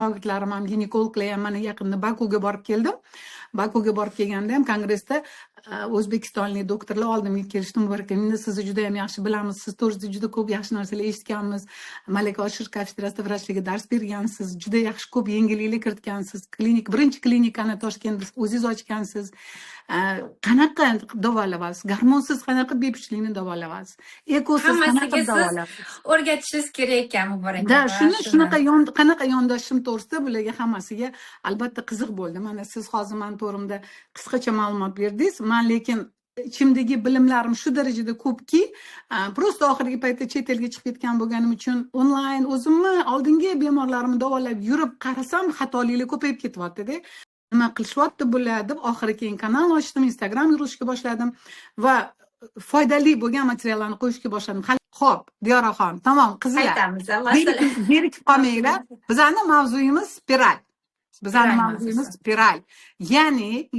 Shogirdlarim ham, ginekologlar ham. Mana, yaqinda Bakuga borib keldim. Bakuga borib kelganda ham kongressda o'zbekistonlik doktorlar oldimga kelishdi: "Muborak, endi sizni juda yam yaxshi bilamiz, siz to'g'risida juda ko'p yaxshi narsalar eshitganmiz, malaka oshirish kafedrasida vrachlarga dars bergansiz, juda yaxshi, ko'p yengilliklar kiritgansiz, klinik, birinchi klinikani Toshkentda o'zingiz ochgansiz. Qanaqa davolayapsiz? Gormonsiz qanaqa bepushtlikni davolayapsiz? Ekosiz qanaqa Hammasiga siz davolayapsiz?" o'rgatishingiz kerak ekan, Muborak Да, opa, shuni shuni. Shunaqa qanaqa yondashishim to'g'risida bularga hammasiga albatta qiziq bo'ldi. Mana siz hozir mani to'g'rimda qisqacha ma'lumot berdingiz. Man lekin ichimdagi bilimlarim shu darajada ko'pki, просто oxirgi paytda chet elga chiqib ketgan bo'lganim uchun onlayn o'zimni oldingi bemorlarimni davolab yurib qarasam, xatoliklar ko'payib ketyaptida. Nima qilishyapti bular deb, oxiri keyin kanal ochdim, Instagram yuritishga boshladim va foydali bo'lgan materiallarni qo'yishga boshladim. Xo'p, Diyoraxon, tamom, qizlar. Qaytamiz, a, masala. Zerikib qolmanglar. Bizani mavzuyimiz spiral. Bizani Spiral mavzuyimiz mavzusi. spiral.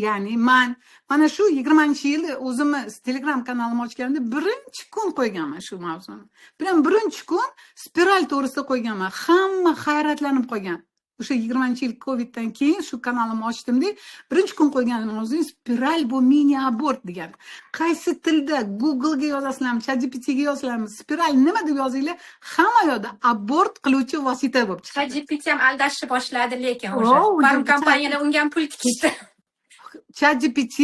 Ya'ni man mana shu 20-yil o'zimni Telegram kanalimni ochganimda birinchi kun qo'yganman shu mavzuni. Prям birinchi kun spiral to'g'risida qo'yganman. Hamma hayratlanib qolgan. O'sha 20-yil Coviddan keyin shu kanalimni ochdimda, birinchi kun qo'ygan mavzuyim "Spiral bu mini abort" degan. Qaysi tilda Google'ga yozasizlarmi, ChatGPTga yozasizlarmi, spiral nima deb yozinglar, hamma yoqda abort qiluvchi vosita bo'lib chiqadi. ChatGPT ham aldashni boshladi lekin уже. Oh, Farm kompaniyalar unga ham pul tikishdi. ChatGPT,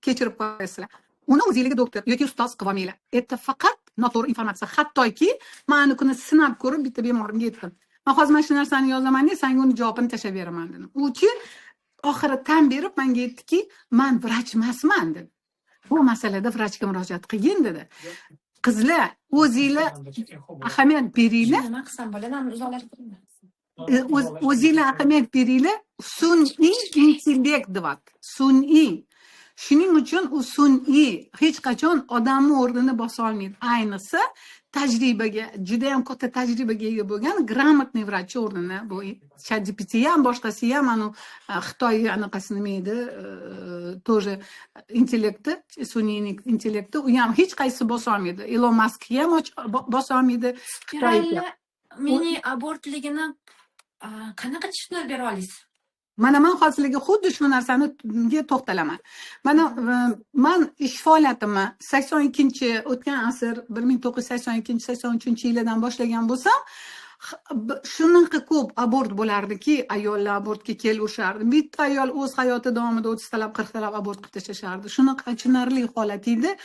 kechirib qo'yasizlar. Uni o'zingizga doktor yoki ustoz qilib olmanglar. Это faqat noto'g'ri informatsiya. Hattoki man uni kuni sinab ko'rib bitta bemorimga aytdim: "Man hozir mana shu narsani yozaman deb, sanga uni javobini tashlab beraman", dedim. Uchi oxiri tan berib menga aytdiki, "Man vrach emasman", dedi. "Bu masalada vrachga murojaat qilgin", dedi. Qizlar, o'zinglar ahamiyat beringlar. Nima qilsam bo'ladi? Man uzoqlashtirmayman. O'zinglar ahamiyat beringlar, sun'iy intellekt deyapti, sun'iy. Shuning uchun u sun'iy, hech qachon odamni o'rnini bosa olmaydi, ayniqsa tajribaga, judayam katta tajribaga ega bo'lgan грамотный vrach o'rnini bu ChatGPT ham, boshqasi ham, anu Xitoy anaqasi nima edi, тоже intellekti, sun'iy intellekti, u ham hech qaysi bosa olmaydi. Ilon Mask ham bosa olmaydi. Xitoy Spiralni mini abortligini qanaqa tushuntirib bera olasiz? Mana, man hozir sizlarga xuddi shu narsani to'xtalaman. Mana, man ish faoliyatimni 82-, o'tgan asr 1982, 83-yilidan boshlagan bo'lsam, shunaqa ko'p abort bo'lardiki, ayollar abortga kelaverishardi. Bitta ayol o'z hayoti davomida 30 talab, 40 talab abort qilib tashlashardi. Shunaqa achinarli holat edi.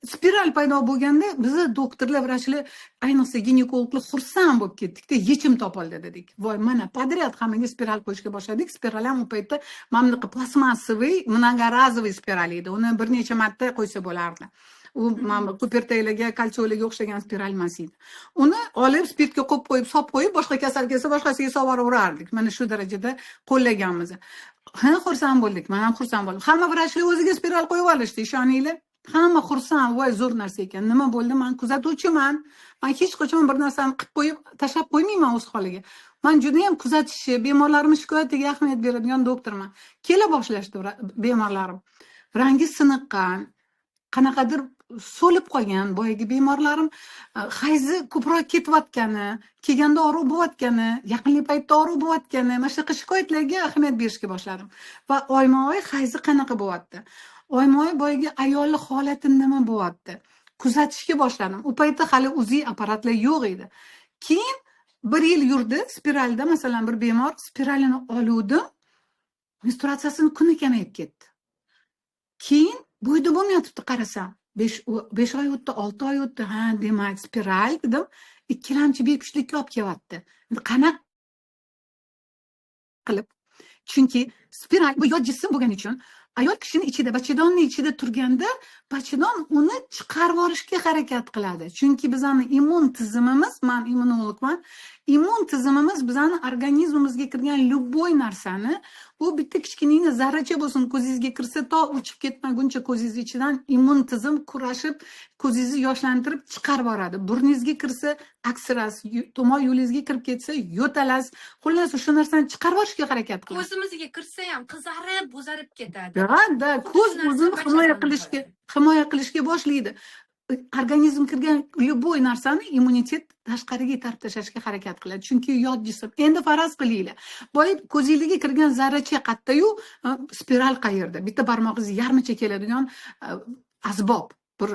Spiral paydo bo'lganda bizni doktorlar, vrachlar, ayniqsa ginekologlar xursand bo'lib ketdikda, yechim topildi dedik. Voy, mana, подряд hammaga spiral qo'yishga boshladik. Spiral ham u paytda mana bunaqa пластмассовый, многоразовый spiral edi, uni bir necha marta qo'ysa bo'lardi. U mana bu ko'pertaklarga, кольцо larga o'xshagan spiral emas edi. Uni olib, spirtga qo'yib qo'yib, solib qo'yib, boshqa kasal kelsa, boshqasiga solib yuboraverardik. Mana shu darajada qo'llaganmiz. Ha, xursand bo'ldik, man ham xursand bo'ldim. Hamma vrachlar o'ziga spiral qo'yib olishdi, ishoninglar. Hamma xursand: "Voy, zo'r narsa ekan". Nima bo'ldi? Man kuzatuvchiman. Man hech qachon bir narsani qilib qo'yib, tashlab qo'ymayman o'z holiga. Man judayam kuzatishni, bemorlarimni shikoyatiga ahamiyat beradigan doktorman. Kela boshlashdi bemorlarim, rangi siniqqan, qanaqadir so'lib qolgan boyagi bemorlarim, hayzi ko'proq ketayotgani, kelganda og'riq bo'layotgani, yaqingi paytda og'riq bo'layotgani, mana shunaqa shikoyatlarga ahamiyat berishga boshladim. Va oyma oy hayzi qanaqa bo'lyapti, oyma oy boyagi ayolni holati nima bo'lyapti, kuzatishga boshladim. U paytda hali УЗИ apparatlar yo'q edi. Keyin bir yil yurdi spiralda. Masalan, bir bemor spiralini oluvdim, menstruatsiyasini kuni kamayib ketdi. Keyin bo'yda bo'lmayotibdi. Qarasam, 5 oy o'tdi, 6 oy o'tdi. Ha, demak, spiral, dedim, ikkilamchi bepushtlikka olib kelyapti. Endi qanaqa qilib? Chunki spiral bu yot jism bo'lgani uchun ayol kishini ichida, bachadonni ichida turganda, bachadon uni chiqarib yuborishga harakat qiladi. Chunki bizani immun tizimimiz, man immunologman, immun tizimimiz bizani organizmimizga kirgan любой narsani, u bitta kichkinagina zarracha bo'lsin, ko'zingizga kirsa, to u chiqib ketmaguncha ko'zingiz ichidan immun tizim kurashib, ko'zingizni yoshlantirib chiqarib yuboradi. Burningizga kirsa, aksirasiz, tomoq yo'lingizga kirib ketsa, yo'talasiz. Xullas, o'sha narsani chiqarib yuborishga harakat qiladi. Ko'zimizga kirsa ham qizarib, bo'zarib ketadi. Да, Xuddi ko'z shu narsa o'zini himoya bachadonda qilishga bo'ladi. himoya qilishga boshlaydi. Organizm kirgan любой narsani immunitet tashqariga itarib tashlashga harakat qiladi, chunki yot jism. Endi faraz qilinglar, boya ko'zinglarga kirgan zarracha qayerdayu, spiral qayerda? Bitta barmog'ingizni yarmicha keladigan asbob, bir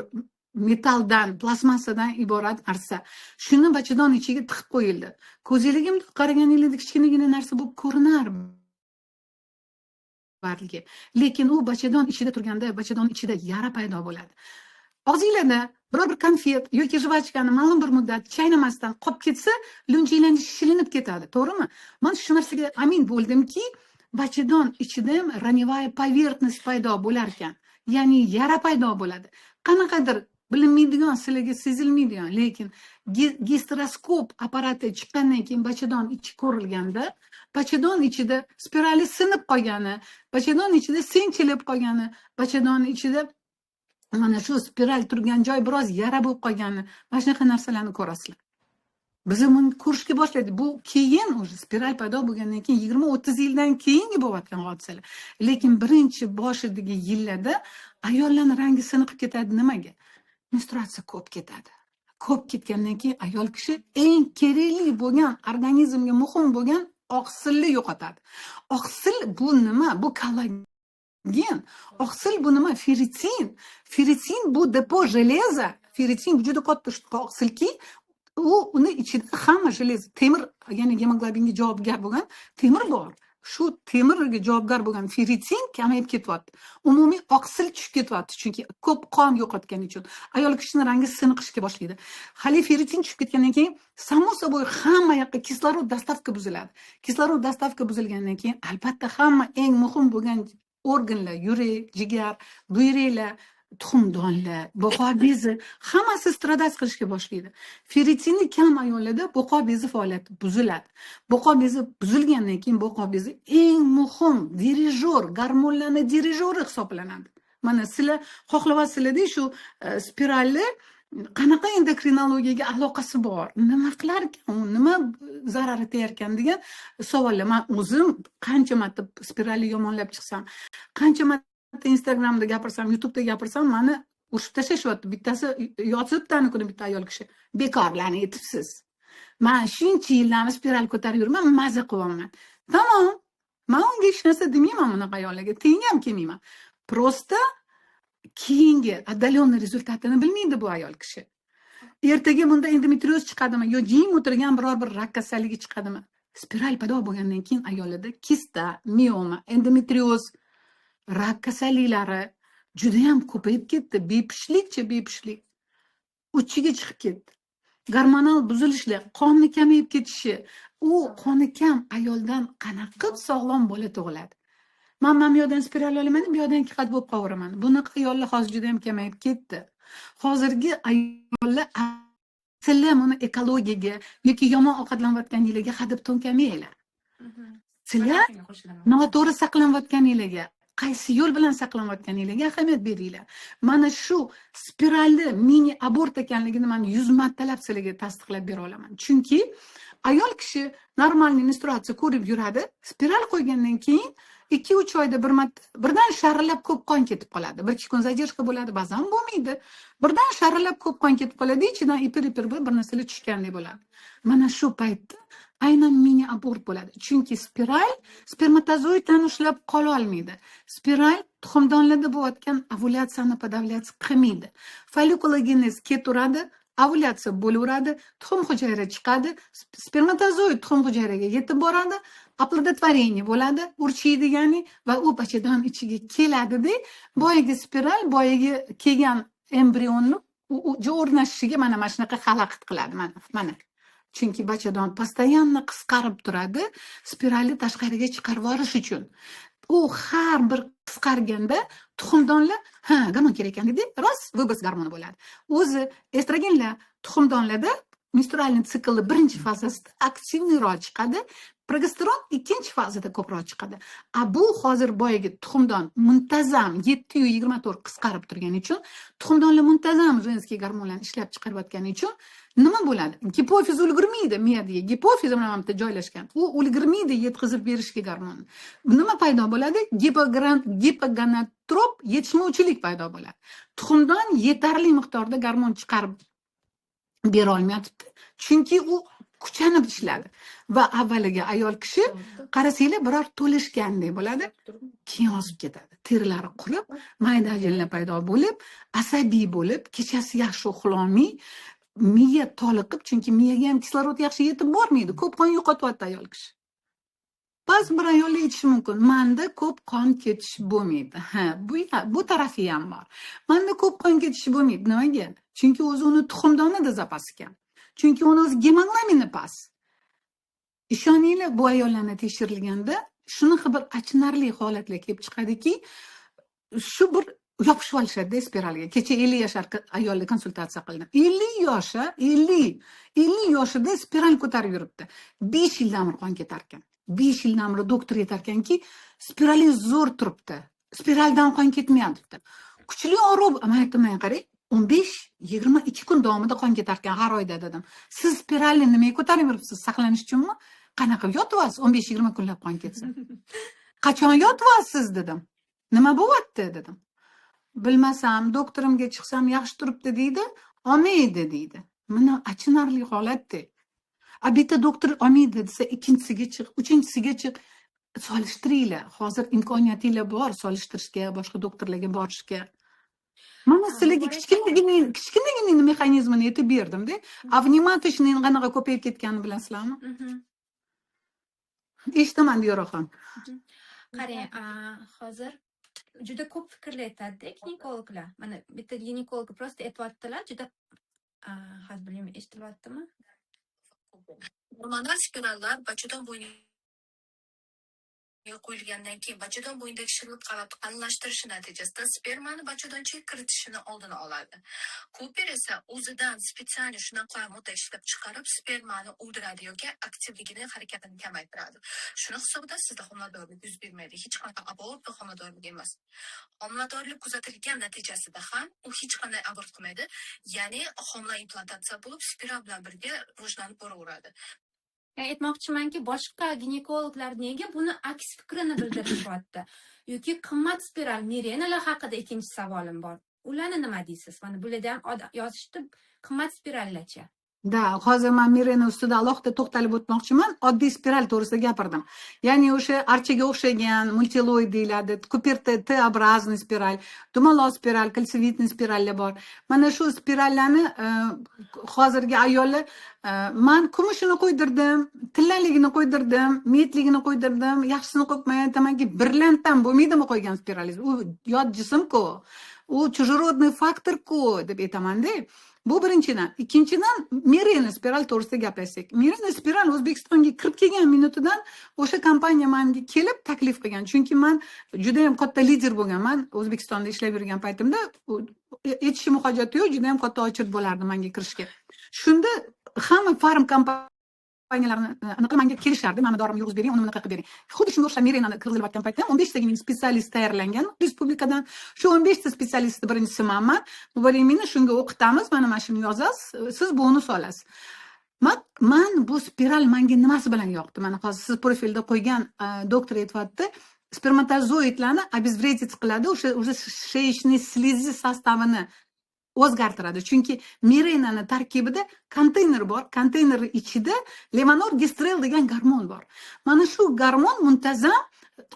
metalldan, plastmassadan iborat narsa. Shuni bachadon ichiga tiqib qo'yildi. Ko'zinglarga bundoq qaraganinglarda kichkinagina narsa bo'lib ko'rinar balki, lekin u bachadon ichida turganda, bachadon ichida yara paydo bo'ladi. Og'zinglarda biror bir konfet yoki жвачка ni ma'lum bir muddat chaynamasdan qolib ketsa, lunjinglarni shilinib ketadi, to'g'rimi? Man shu narsaga amin bo'ldimki, bachadon ichida ham раневая поверхность paydo bo'lar ekan, ya'ni yara paydo bo'ladi, qanaqadir bilinmaydigan, sizlarga sezilmaydigan. Lekin gisteroskop apparati chiqqandan keyin bachadon ichi ko'rilganda, bachadon ichida spirali sinib qolgani, bachadon ichida sinchilib qolgani, bachadon ichida mana shu spiral turgan joy biroz yara bo'lib qolgani, mana shunaqa narsalarni ko'rasizlar. Biz buni ko'rishga boshladik. Bu keyin, уже spiral paydo bo'lgandan keyin, 20-30 yildan keyingi bo'layotgan hodisalar. Lekin birinchi boshidagi yillarda ayollarni rangi siniqib ketadi. Nimaga? Menstruatsiya ko'p ketadi. Ko'p ketgandan keyin ayol kishi eng kerakli bo'lgan, organizmga muhim bo'lgan oqsilni yo'qotadi. Oqsil bu nima? Bu kollagen. Oqsil bu nima? Ferritin. Ferritin bu депо железа. Ferritin juda katta oqsilki, u uni ichida hamma железо, temir, ya'ni gemoglobinga javobgar bo'lgan temir bor. Shu temirga javobgar bo'lgan ferritin kamayib ketyapti, umumiy oqsil tushib ketyapti, chunki ko'p qon yo'qotgani uchun ayol kishini rangi siniqishga boshlaydi. Hali ferritin tushib ketgandan keyin, само собой, hamma yoqqa kislorod доставка buziladi. Kislorod доставка buzilgandan keyin, albatta, hamma eng muhim bo'lgan organlar: yurak, jigar, buyraklar, tuxumdonlar, bo'qoq bezi, hammasi страдать qilishga boshlaydi. Ferritini kam ayollarda bo'qoq bezi faoliyati buziladi. Bo'qoq bezi buzilgandan keyin, bo'qoq bezi eng muhim dirijor, gormonlarni dirijori hisoblanadi. Mana sizlar xohlayapsizlarda shu spiralni qanaqa endokrinologiyaga aloqasi bor, nima qilar ekan u, nima zarari tegarkan degan savollar. Man o'zim qancha marta spiralni yomonlab chiqsam, qancha marta Instagramda gapirsam, YouTubeda gapirsam, mani urishib tashlashyapti. Bittasi yozibdi kuni, bitta ayol kishi: "Bekorlarni aytibsiz, man shuncha yildan spiral ko'tarib yuribman, maza qilyapman." Tamom, man unga hech narsa demayman, bunaqa ayollarga teng ham kelmayman. Просто keyingi отдаленный результат ini bilmaydi bu ayol kishi. Ertaga bunda endometrioz chiqadimi yo jim o'tirgan biror bir rak kasalligi chiqadimi? Spiral paydo bo'lgandan keyin ayollarda kista, mioma, endometrioz, rak kasalliklari judayam ko'payib ketdi. Bepushtlikchi, bepushtlik uchiga chiqib ketdi. Gormonal buzilishlar, qonni kamayib ketishi. U qoni kam ayoldan qanaqa qilib sog'lom bola tug'iladi? Man bu yoqdan spiral olaman, bu yoqdan ikki qat bo'lib qolaveraman. Bunaqa ayollar hozir juda yam kamayib ketdi. Hozirgi ayollar asli buni ekologiyaga yoki yomon ovqatlanayotganligiga hadeb to'nkamanglar. Sizlar noto'g'ri saqlanayotganinglarga, qaysi yo'l bilan saqlanayotganinglarga ahamiyat beringlar. Mana shu spiralli mini abort ekanligini man 100 martalab sizlarga tasdiqlab bera olaman. Chunki ayol kishi нормальный menstruatsiya ko'rib yuradi, spiral qo'ygandan keyin 2-3 oyda bir marta birdan sharillab ko'p qon ketib qoladi. 1-2 kun задержка bo'ladi, ba'zan bo'lmaydi. Birdan sharillab ko'p qon ketib qoladi, ichidan ipir ipir bir narsalar tushgandek bo'ladi. Mana shu paytda aynan mini abort bo'ladi, chunki spiral spermatozoidlarni ushlab qola olmaydi. Spiral tuxumdonlarda bo'layotgan ovulyatsiyani подавлять qilmaydi. Follikulogenez ketaveradi, ovulyatsiya bo'laveradi, tuxum hujayra chiqadi, spermatozoid tuxum hujayraga yetib boradi, оплодотворение bo'ladi, urchiydi ya'ni, va u bachadon ichiga keladida, boyagi spiral boyagi kelgan embrionni o'rnashishiga mana shunaqa xalaqit qiladi. Mana chunki bachadon постоянно qisqarib turadi, spiralni tashqariga chiqarib yuborish uchun. U har bir qisqarganda tuxumdonlar ha, gormon kerak ekan deydi, rost выброс gormoni bo'ladi. O'zi estrogenlar tuxumdonlarda menstruальный siklni birinchi fazasida активный rol chiqadi. Progesteron ikkinchi fazada ko'proq chiqadi. A bu hozir boyagi tuxumdon muntazam 7-24 qisqarib turgani uchun, tuxumdonlar muntazam женский gormonlarni ishlab chiqarayotgani uchun nima bo'ladi? Gipofiz ulgurmaydi miyadagi. Gipofiz mana bu yerda joylashgan. U ulgurmaydi yetkazib berishga gormonni. Nima paydo bo'ladi? Gipogonadotrop yetishmovchilik paydo bo'ladi. Tuxumdon yetarli miqdorda gormon chiqarib bera olmayapti. Chunki u kuchanib ishladi. Va avvaliga ayol kishi, qarasanglar, biror to'lishgandek bo'ladi, keyin ozib ketadi. Terilari qurib, mayda ajinlar paydo bo'lib, asabiy bo'lib, kechasi yaxshi uxlolmay, miya toliqib, chunki miyaga ham kislorod yaxshi yetib bormaydi. Ko'p qon yo'qotyapti ayol kishi. Ba'zi bir ayollar aytishi mumkin: "Manda ko'p qon ketish bo'lmaydi." Ha, bu tarafi ham bor. Manda ko'p qon ketish bo'lmaydi. Nimaga? Chunki o'zi uni tuxumdonida запас i kam. Chunki uni o'zi gemoglobini past. Ishoninglar, bu ayollarni tekshirilganda shunaqa bir achinarli holatlar kelib chiqadiki, shu bir yopishib olishadi spiralga. Kecha 50 yashar ayolni konsultatsiya qildim. 50 yoshi, 50, 50 yoshida spiral ko'tarib yuribdi. 5 yildan beri qon ketarkan. 5 yildan beri doktor aytarkanki, spiralingiz zo'r turibdi. Spiraldan qon ketmayapti. Kuchli og'riq, man aytdim, menga qarang, 15-22 kun davomida qon ketarkan har oyda, dedim. Siz spiralni nimaga ko'tarib yuribsiz? Saqlanish uchunmi? Qanaqa yotyapsiz 15-20 kunlab qon ketsa? Qachon yotyapsiz, dedim. Nima bo'lyapti, dedim. Bilmasam, doktorimga chiqsam, yaxshi turibdi deydi, olmaydi deydi. Mana achinarli holatda. A bitta doktor olmaydi desa, ikkinchisiga chiq, uchinchisiga chiq. Solishtiringlar. Hozir imkoniyatinglar bor solishtirishga, boshqa doktorlarga borishga. Mana sizlarga kichkinagina mexanizmini aytib berdim-da. A внематочный qanaqa ko'payib ketganini bilasizlarmi? Eshitaman, Diyoraxon. Qarang, hozir juda ko'p fikrlar aytadida ginekologlar. Mana bitta ginekolog просто aytyaptilar, juda, hozir bilmayman, eshitilyaptimi? Gormonal spirallar bachadon bo'yniga qo'yilgandan keyin bachadon bo'ynidagi shirinlik qavati qalinlashtirishi natijasida spermani bachadonchaga kiritishini oldini oladi. Kuper esa o'zidan специально shunaqa modda ishlab chiqarib, spermani o'ldiradi yoki aktivligini, harakatini kamaytiradi. Shuni hisobida sizda homiladorlik yuz bermaydi. Hech qanaqa abort va homiladorlik emas. Homiladorlik kuzatilgan natijasida ham u hech qanday abort qilmaydi. Ya'ni homila implantatsiya bo'lib, spiral bilan birga rivojlanib boraveradi. Ya'ni aytmoqchimanki, boshqa ginekologlar nega buni aks fikrini bildirishyapti? Yoki qimmat spiral Mirenalar haqida ikkinchi savolim bor. Ularni nima deysiz? Mana bularda ham yozishdi, qimmat spirallarchi. Да, hozir man Mirena ustida alohida to'xtalib o'tmoqchiman. Oddiy spiral to'g'risida gapirdim. Ya'ni o'sha archaga o'xshagan мультилоид deyiladi, Kuper Т-образный spiral, dumaloq spiral, кольцевидный spirallar bor. Mana shu spirallarni hozirgi ayollar man kumushini qo'ydirdim, tillaligini qo'ydirdim, медь ligini qo'ydirdim, yaxshisini qo'yibman, aytamanki, brilliantdan bo'lmaydimi qo'ygan spiralingiz? U yot jism-ku. U чужеродный faktor-ku, deb aytamanda. Bu birinchidan. Ikkinchidan, Mirena spiral to'g'risida gaplashsak. Mirena spiral O'zbekistonga kirib kelgan minutidan o'sha kompaniya menga kelib taklif qilgan. Chunki man juda ham katta lider bo'lganman O'zbekistonda ishlab yurgan paytimda. Aytishim hojati yo'q, juda ham katta очередь bo'lardi menga kirishga. Shunda hamma farm kompaniyalarni anaqa menga kelishardi, mana dorimni yurg'izib bering, uni bunaqa qilib bering. Xuddi shunga o'xshab Mirenani kirgizilayotgan paytda ham 15 tagina специалист tayyorlangan respublikadan. Shu 15 ta специалист ni birinchisi manman. Muborak, meni shunga o'qitamiz, mana shuni yozasiz, siz buni solasiz. Man bu spiral menga nimasi bilan yoqdi? Mana hozir siz profilda qo'ygan doktor aytyapti, spermatozoidlarni обезвредить qiladi, o'sha уже шеечный слизи состав ini o'zgartiradi. Chunki Mirenani tarkibida konteyner bor, konteyner ichida levonorgestrel degan gormon bor. Mana shu gormon muntazam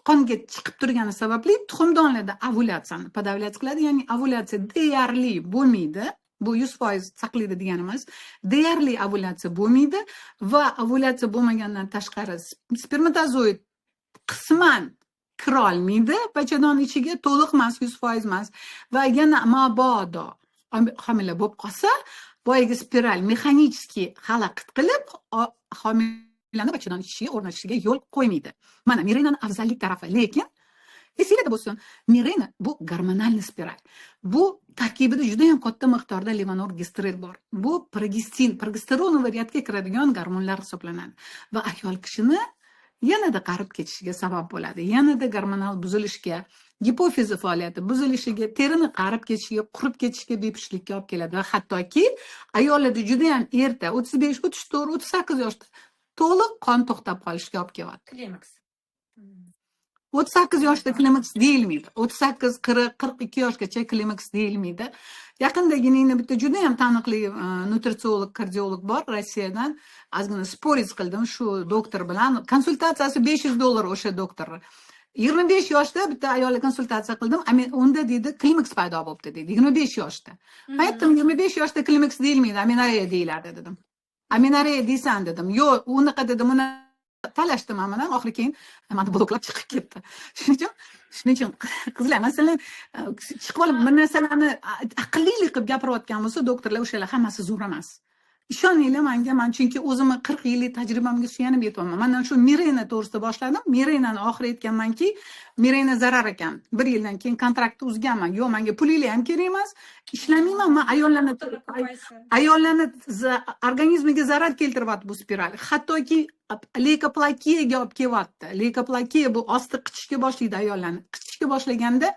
qonga chiqib turgani sababli tuxumdonlarda ovulyatsiyani подавлять qiladi, ya'ni ovulyatsiya deyarli bo'lmaydi. Bu 100% saqlaydi degani emas. Deyarli ovulyatsiya bo'lmaydi va ovulyatsiya bo'lmagandan tashqari spermatozoid qisman kirolmaydi bachadon ichiga, to'liq emas, 100% emas. Va yana mabodo homila bo'lib qolsa, boyagi spiral mexanически xalaqit qilib, homilani bachadon ichiga o'rnatishiga yo'l qo'ymaydi. Mana Mirenani afzallik tarafi, lekin esinglarda bo'lsin, Mirena bu гормональный spiral. Bu tarkibida juda ham katta miqdorda levonorgestrel bor. Bu progestin, progesteronoviy ряд ga kiradigan gormonlar hisoblanadi. Va ayol kishini yanada qarib ketishiga sabab bo'ladi, yanada gormonal buzilishga, gipofizi faoliyati buzilishiga, terini qarib ketishiga, qurib ketishiga, bepushtlikka olib keladi va hattoki ayollarda juda ham erta, 35, 34, 38 yoshda to'liq qon to'xtab qolishiga olib kelyapti. Klimaks. 38 yoshda klimaks deyilmaydi. 38, 40, 42 yoshgacha klimaks deyilmaydi. Yaqindagina bitta juda ham taniqli nutritsiolog, kardiolog bor Rossiyadan. Ozgina спорить qildim shu doktor bilan. Konsultatsiyasi $500 o'sha doktor. 25 yoshda bitta ayolga konsultatsiya qildim. Unda deydi, klimaks paydo bo'libdi deydi. 25 yoshda. Aytdim, 25 yoshda klimaks deyilmaydi, amenoreya deyiladi dedim. Amenoreya deysan dedim. Yo'q, unaqa dedim, uni talashdim man bilan, oxiri keyin mani bloklab chiqib ketdi. Shuning uchun qizlar, masalan, chiqib olib bir narsalarni aqllilik qilib gapirayotgan bo'lsa, doktorlar, o'shalar hammasi zo'r emas. Ishoninglar manga, man chunki o'zimni 40 yillik tajribamga suyanib aytyapman. Mana shu Mirena to'g'risida boshladim. Mirenani oxiri aytganmanki, Mirena zarar ekan. Bir yildan keyin kontraktni uzganman. Yo'q, menga pulinglar ham kerak emas. Ishlamayman, man ayollarni organizmiga zarar keltiryapti bu spiral. Hattoki leykoplakiyaga olib kelyapti. Leykoplakiya bu osti qichishga boshlaydi ayollarni. Qichishga boshlaganda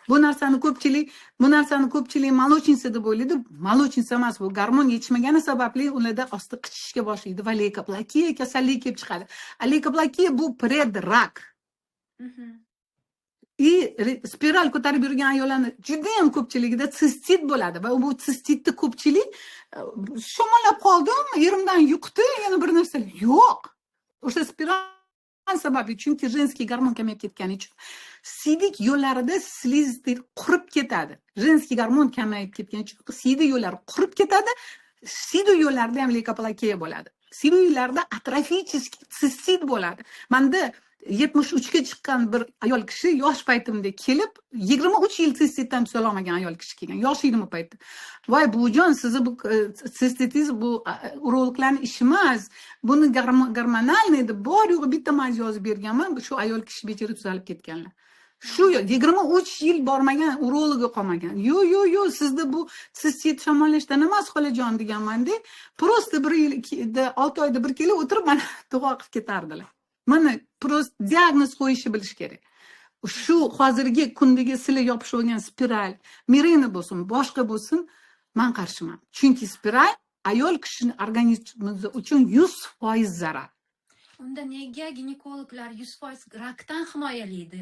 bu narsani ko'pchilik молочница deb o'ylaydi. Молочница emas, bu gormon yetishmagani sababli ularda osti qichishga boshlaydi va leykoplakiya kasalligi kelib chiqadi. A leykoplakiya bu предрак. И spiral ko'tarib yurgan ayollarni judayam ko'pchiligida sistit bo'ladi va bu sistitni ko'pchilik shamollab qoldim, erimdan yuqti, yana bir narsa yo'q. O'sha spiral sababli, chunki женский gormon kamayib ketgani uchun siydik yo'llarida слизистый qurib ketadi. Женский gormon kamayib ketgani uchun siydik yo'llari qurib ketadi. Siydik yo'llarida ham leykoplakiya bo'ladi. Siydik yo'llarda атрофический sistit bo'ladi. Manda 73ga chiqqan bir ayol kishi yosh paytimda kelib, 23 yil sistitdan tuzalolmagan ayol kishi kelgan. Yosh edim u paytda. Voy buvijon, sizni bu sistitingiz bu urologlarni ishi emas. Buni гормональный deb bor yo'g'i bitta мазь yozib berganman. Shu ayol kishi bechora tuzalib ketganlar. Shu 23 yil bormagan urologi qolmagan. Yo'q, yo'q, yo'q, sizda bu sistit shamollashdan emas, xolajon deganman-da. Просто bir yil, 6 oyda bir kelib o'tirib mana duo qilib ketardilar. Mana просто diagnoz qo'yishni bilish kerak. Shu hozirgi kundagi sizlar yopishib olgan spiral, Mirena bo'lsin, boshqa bo'lsin, man qarshiman. Chunki spiral ayol kishini organizmi uchun 100% zarar. Unda nega ginekologlar 100% rakdan himoyalaydi?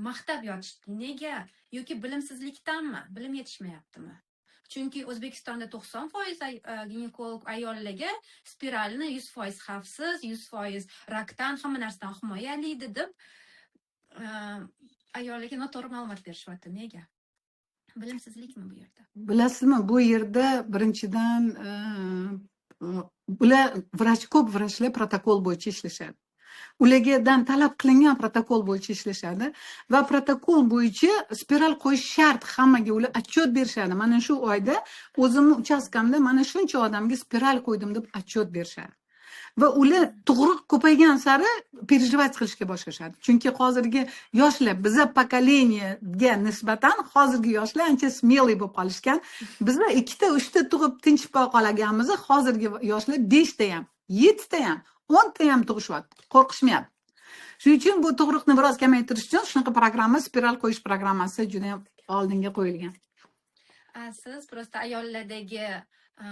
Maqtab yotishdi. Nega? Yoki bilimsizlikdanmi? Bilim yetishmayaptimi? Chunki O'zbekistonda 90% ginekolog ayollarga spiralni 100% xavfsiz, 100% rakdan, hamma narsadan himoyalaydi deb ayollarga noto'g'ri ma'lumot berishyapti. Nega? Bilimsizlikmi bu yerda? Bilasizmi, bu yerda birinchidan ular vrach, ko'p vrachlar protokol bo'yicha ishlashadi. Ulargadan talab qilingan protokol bo'yicha ishlashadi va protokol bo'yicha spiral qo'yish shart hammaga, ular отчет berishadi. Mana shu oyda o'zimni uchastkamda mana shuncha odamga spiral qo'ydim deb отчет berishadi. Va ular tug'ruq ko'paygan sari переживать qilishga boshlashadi. Chunki hozirgi yoshlar biza поколения ga nisbatan hozirgi yoshlar ancha смелый bo'lib qolishgan. Bizlar ikkita, uchta tug'ib tinchib qolganmiz, hozirgi yoshlar beshta ham, yettita ham, 10 ta ham tug'ishyapti, qo'rqishmayapti. Shuning uchun bu tug'ruqni biroz kamaytirish uchun shunaqa programma, spiral qo'yish programmasi juda ham oldinga qo'yilgan. Siz просто ayollardagi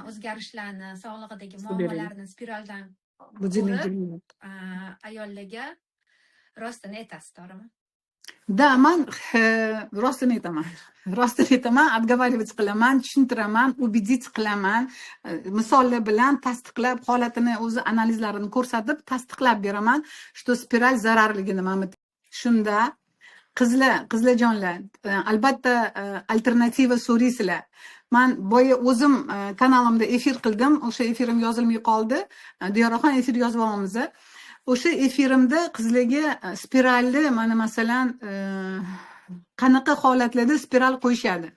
o'zgarishlarni, sog'lig'idagi Suv bering. muammolarni spiraldan Будильник ko'rib, jiringlab. ayollarga rostini aytasiz, to'g'rimi? Да, man rostini aytaman. Rostini aytaman, отговаривать qilaman, tushuntiraman, убедить qilaman. Misollar bilan tasdiqlab, holatini o'zi analizlarini ko'rsatib, tasdiqlab beraman, что spiral zararligini mana shunda qizlar, qizlarjonlar, albatta alternativa so'raysizlar. Man boya o'zim kanalimda efir qildim, o'sha efirim yozilmay qoldi. Diyoraxon efir yozib olamiz. O'sha efirimda qizlarga spiralni mana masalan qanaqa holatlarda spiral qo'yishadi.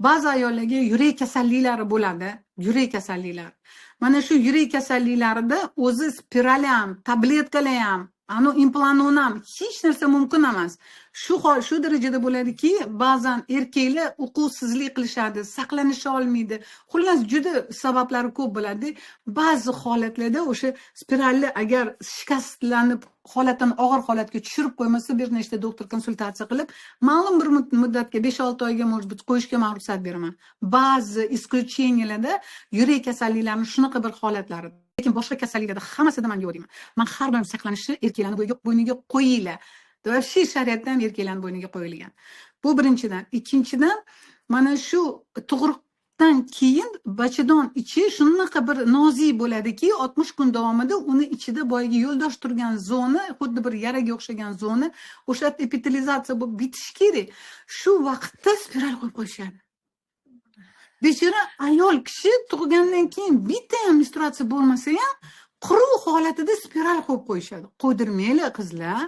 Ba'zi ayollarga yurak kasalliklari bo'ladi, yurak kasalliklari. Mana shu yurak kasalliklarida o'zi spiral ham, tabletkalar ham Anu implanon ham, hech narsa mumkin emas. Shu darajada bo'ladiki, ba'zan erkaklar uquvsizlik qilishadi, saqlanisha olmaydi. Xullas, juda sabablari ko'p bo'ladi. Ba'zi holatlarda o'sha spiralni agar shikastlanib, holatini og'ir holatga tushirib qo'ymasa, bir nechta doktor konsultatsiya qilib, ma'lum bir muddatga, 5-6 oyga, может быть, qo'yishga man ruxsat beraman. Ba'zi исключения larda, yurak kasalliklarini shunaqa bir holatlari. Lekin boshqa kasalliklarda hammasida man yo'q deyman. Man har doim saqlanishni erkaklarni bo'yniga qo'yinglar. Вообще shariatda ham erkaklarni bo'yniga qo'yilgan. Bu birinchidan. Ikkinchidan, mana shu tug'ruqdan keyin bachadon ichi shunaqa bir nozik bo'ladiki, 60 kun davomida uni ichida boyagi yo'ldosh turgan zona, xuddi bir yaraga o'xshagan zona, o'sha epitelizatsiya bo'lib bitishi kerak. Shu vaqtda spiral qo'yib qo'yishadi. Bechora ayol kishi tug'gandan keyin bitta ham menstruatsiya bo'lmasa ham, quruq holatida spiral qo'yib qo'yishadi. Qo'ydirmanglar, qizlar.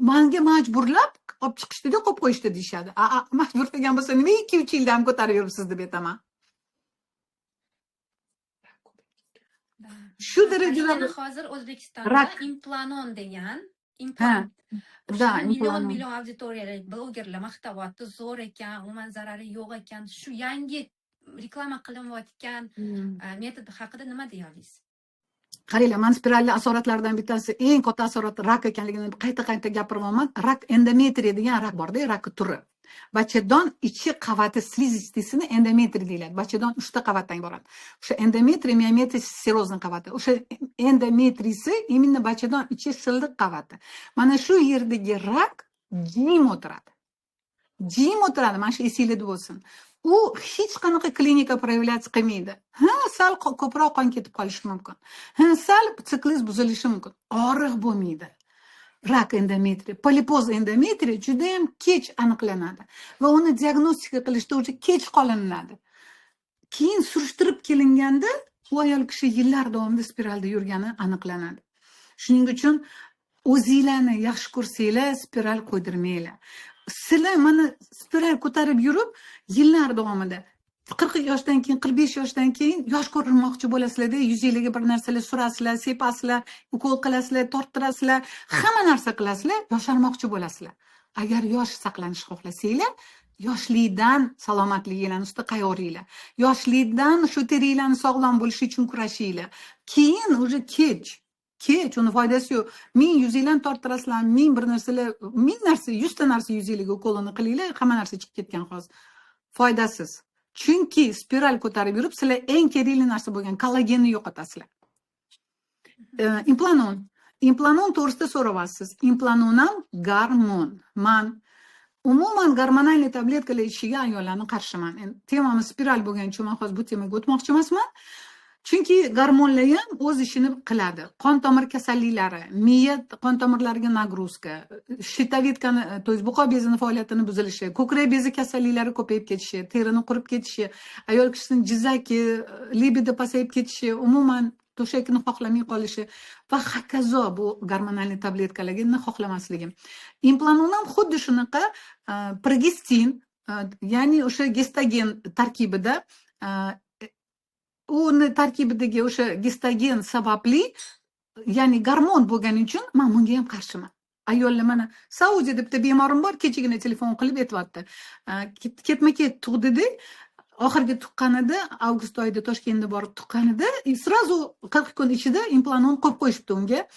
Manga majburlab olib chiqishdida, qo'yib qo'yishdi deyishadi. A, majbur qilgan bo'lsa, nima 2-3 yilda ham ko'tarib yuribsiz deb aytaman. Shu darajada. Hozir O'zbekistonda Rak. Implanon degan implant Да, million implanon. million auditoriyalar, blogerlar maqtayapti, zo'r ekan, umuman zarari yo'q ekan. Shu yangi reklama qilinayotgan metod haqida nima deya olasiz? Qaranglar, man spiralli asoratlardan bittasi, eng katta asorat rak ekanligini qayta qayta gapiryapman. Rak endometriya degan rak borda, rak turi. Bachadon ichi qavati, слизистый sini endometriy deyiladi. Bachadon uchta qavatdan iborat. O'sha endometriy, miometriy, серозный qavati. O'sha endometriysi именно bachadon ichi shildiq qavati. Mana shu yerdagi rak jim o'tiradi. Jim o'tiradi, mana shu esinglarda bo'lsin. U hech qanaqa klinika проявляться qilmaydi. Ha, sal ko'proq qon ketib qolishi mumkin. Ha, sal siklingiz buzilishi mumkin. Og'riq bo'lmaydi. Rak endometriy, polipoz endometriy juda ham kech aniqlanadi va uni diagnostika qilishda уже kech qolinadi. Keyin surishtirib kelinganda u ayol kishi yillar davomida spiralda yurgani aniqlanadi. Shuning uchun o'zinglarni yaxshi ko'rsanglar, spiral qo'ydirmanglar. Sizlar mana spiral ko'tarib yurib, yillar davomida 40 yoshdan keyin, 45 yoshdan keyin yosh ko'rinmoqchi bo'lasizlarda, yuzinglarga bir narsalar surasizlar, sepasizlar, ukol qilasizlar, torttirasizlar, hamma narsa qilasizlar, yosharmoqchi bo'lasizlar. Agar yosh saqlanishni xohlasanglar, yoshlikdan salomatliginglarni ustida qayg'uringlar. Yoshlikdan shu teringlarni sog'lom bo'lishi uchun kurashinglar. Keyin уже kech. Kech, uni foydasi yo'q. Ming yuzinglarni torttirasizlar, ming bir narsalar, ming narsa, yuzta narsa yuzinglarga ukolini qilinglar, hamma narsa chiqib ketgan hozir. Foydasiz. Chunki spiral ko'tarib yurib, sizlar eng kerakli narsa bo'lgan kollagenni yo'qotasizlar. Implanon. Implanon to'g'risida so'rayapsiz. Implanon ham gormon. Man umuman gormonal tabletkalar ichishiga ayollarni qarshiman. Endi temamiz spiral bo'lgani uchun man hozir bu temaga o'tmoqchi emasman. Chunki gormonlar ham o'z ishini qiladi. Qon tomir kasalliklari, miya qon tomirlariga нагрузка, щитовидка ni, то есть buqoq bezini faoliyatini buzilishi, ko'krak bezi kasalliklari ko'payib ketishi, terini qurib ketishi, ayol kishining jizzaki, libido pasayib ketishi, umuman to'shakni xohlamay qolishi va hokazo, bu gormonal tabletkalarga xohlamasligim. Implanon ham xuddi shunaqa progestin, ya'ni o'sha gestagen tarkibida, uni tarkibidagi o'sha gestagen sababli, ya'ni gormon bo'lgani uchun man bunga ham qarshiman. Ayollar, mana Saudiyada bitta bemorim bor, kechagina telefon qilib aytyapti. Ketma ket tug'dida, oxirgi tuqqanida avgust oyida Toshkentda borib tuqqanida и сразу 40 kun ichida implanon qo'yib qo'yishibdi unga.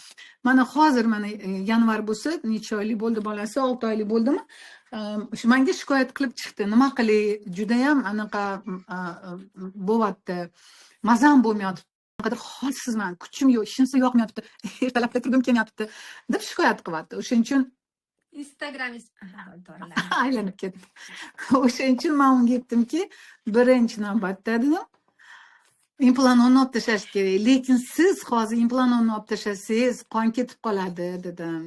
Mana hozir, mana yanvar bo'lsa, necha oylik bo'ldi bolasi, 6 oylik bo'ldimi, shu manga shikoyat qilib chiqdi: nima qilay, judayam anaqa bo'lyapti, mazam bo'lmayapti, qanaqadir holsizman, kuchim yo'q, hech narsa yoqmayapti, ertalabda turgim kelmayapti, deb shikoyat qilyapti. O'shaning uchun Instagramingiz, to'g'ri. Aylanib ketdi. O'shaning uchun man unga aytdimki, birinchi navbatda, dedim, implanonni olib tashlash kerak, lekin siz hozir implanonni olib tashlasangiz, qon ketib qoladi, dedim.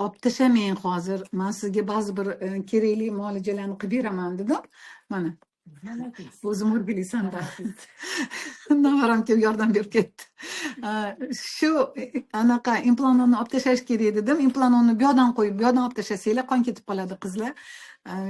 Olib tashlamang hozir, man sizga ba'zi bir kerakli muolajalarni qilib beraman, dedim. Mana o'zim o'rgilaysan, navaram kelib yordam berib ketdi. Shu anaqa Implanonni olib tashlash kerak dedim. Implanonni bu yoqdan qo'yib, bu yoqdan olib tashlasanglar, qon ketib qoladi, qizlar.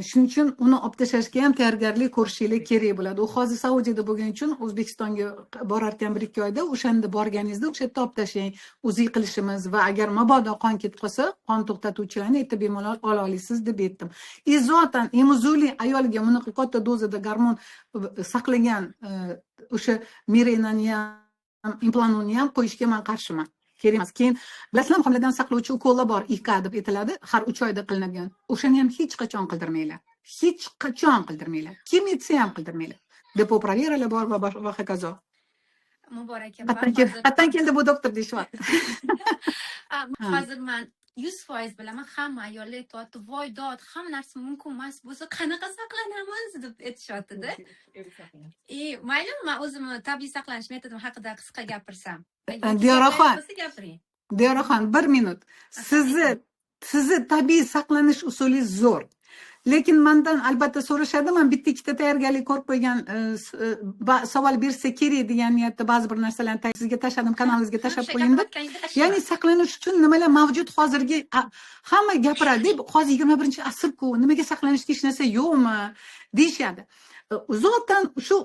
Shuning uchun uni olib tashlashga ham tayyorgarlik ko'rishinglar kerak bo'ladi. U hozir Saudiyada bo'lgani uchun O'zbekistonga borarkan 1-2 oyda, o'shanda borganingizda o'sha yerda olib tashlang. O'zi qilishimiz va agar mabodo qon ketib qolsa, qon to'xtatuvchilarni erta bemalol ola olasiz deb aytdim. И zotan emizuvli ayolga bunaqa katta dozada gormon saqlagan o'sha Mirenani ham, Implanonni ham qo'yishga man qarshiman. Kerak emas. Keyin bilasizlarmi, homiladan saqlovchi ukollar bor, IK deb aytiladi, har 3 oyda qilinadigan. O'shani ham hech qachon qildirmanglar. Hech qachon qildirmanglar. Kim aytsa ham qildirmanglar. Depo-Proveralar bor va hokazo. Muborak opa, hozir Qayerdan keldi bu doktor deyishyapti. Hozir man 100% bilaman, hamma ayollar aytyapti, voy dod, hamma narsa mumkin emas bo'lsa, qanaqa saqlanamiz deb aytishyaptida. И maylimi, man o'zimni tabiiy saqlanish metodim haqida qisqa gapirsam? Diyoraxon. Bo'lsa gapiring. Diyoraxon, bir minut. Sizni tabiiy saqlanish usulingiz zo'r. Lekin mandan albatta so'rashadi, man bitta ikkita tayyorgarlik ko'rib qo'ygan, savol bersa kerak degan niyatda ba'zi bir narsalarni sizga tashladim, kanalingizga tashlab O'sha qo'ydim. gapirayotganingizda tashlayman. Ya'ni saqlanish uchun nimalar mavjud hozirgi, hamma gapiradi, hozir 21-asr-ku, nimaga saqlanishga hech narsa yo'qmi deyishadi. Zotan shu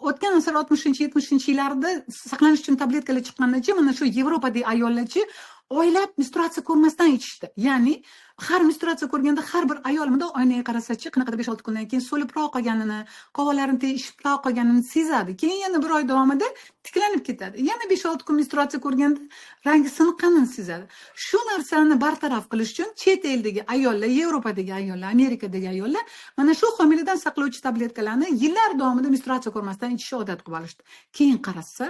o'tgan asr 60-70-yillarda saqlanish uchun tabletkalar chiqqandachi, mana shu Yevropadagi ayollarchi oylab menstruatsiya ko'rmasdan ichishdi. Ya'ni har menstruatsiya ko'rganda har bir ayol bundoq oynaga qarasachi, qanaqadir 5-6 kundan keyin so'libroq qolganini, qovoqlarini teshibroq qolganini sezadi. Keyin yana bir oy davomida tiklanib ketadi. Yana 5-6 kun menstruatsiya ko'rganda rangi siniqqanini sezadi. Shu narsani bartaraf qilish uchun chet eldagi ayollar, Yevropadagi ayollar, Amerikadagi ayollar mana shu homiladan saqlovchi tabletkalarni yillar davomida menstruatsiya ko'rmasdan ichishni odat qilib olishdi. Keyin qarasa,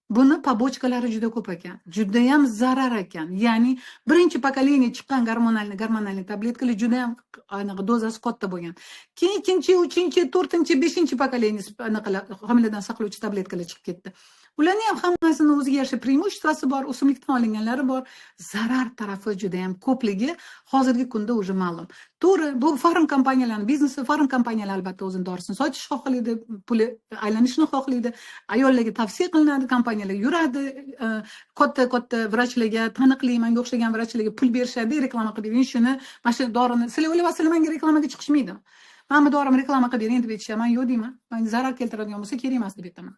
buni побочка lari juda ko'p ekan, judayam zarar ekan. Ya'ni birinchi поколение chiqqan gormonal tabletkalar judayam anaqa dozasi katta bo'lgan. Keyin ikkinchi, uchinchi, to'rtinchi, beshinchi поколение anaqalar homiladan saqlovchi tabletkalar chiqib ketdi. Ularni ham hammasini o'ziga yarasha преимущество si bor, o'simlikdan olinganlari bor. Zarar tarafi juda ham ko'pligi hozirgi kunda уже ma'lum. To'g'ri, bu farm kompaniyalarning biznesi, farm kompaniyalar albatta o'zini dorisini sotish xohlaydi, puli aylanishini xohlaydi. Ayollarga tavsiya qilinadi, kompaniyalar yuradi, katta-katta vrachlarga, taniqli menga o'xshagan vrachlarga pul berishadi, reklama qilib bering shuni, mana shu dorini. Sizlar o'ylayapsizlar, menga reklamaga chiqishmaydi. Mana bu dorimni reklama qilib bering deb aytishadi. Men yo'q deyman. Men zarar keltiradigan bo'lsa kerak emas deb aytaman.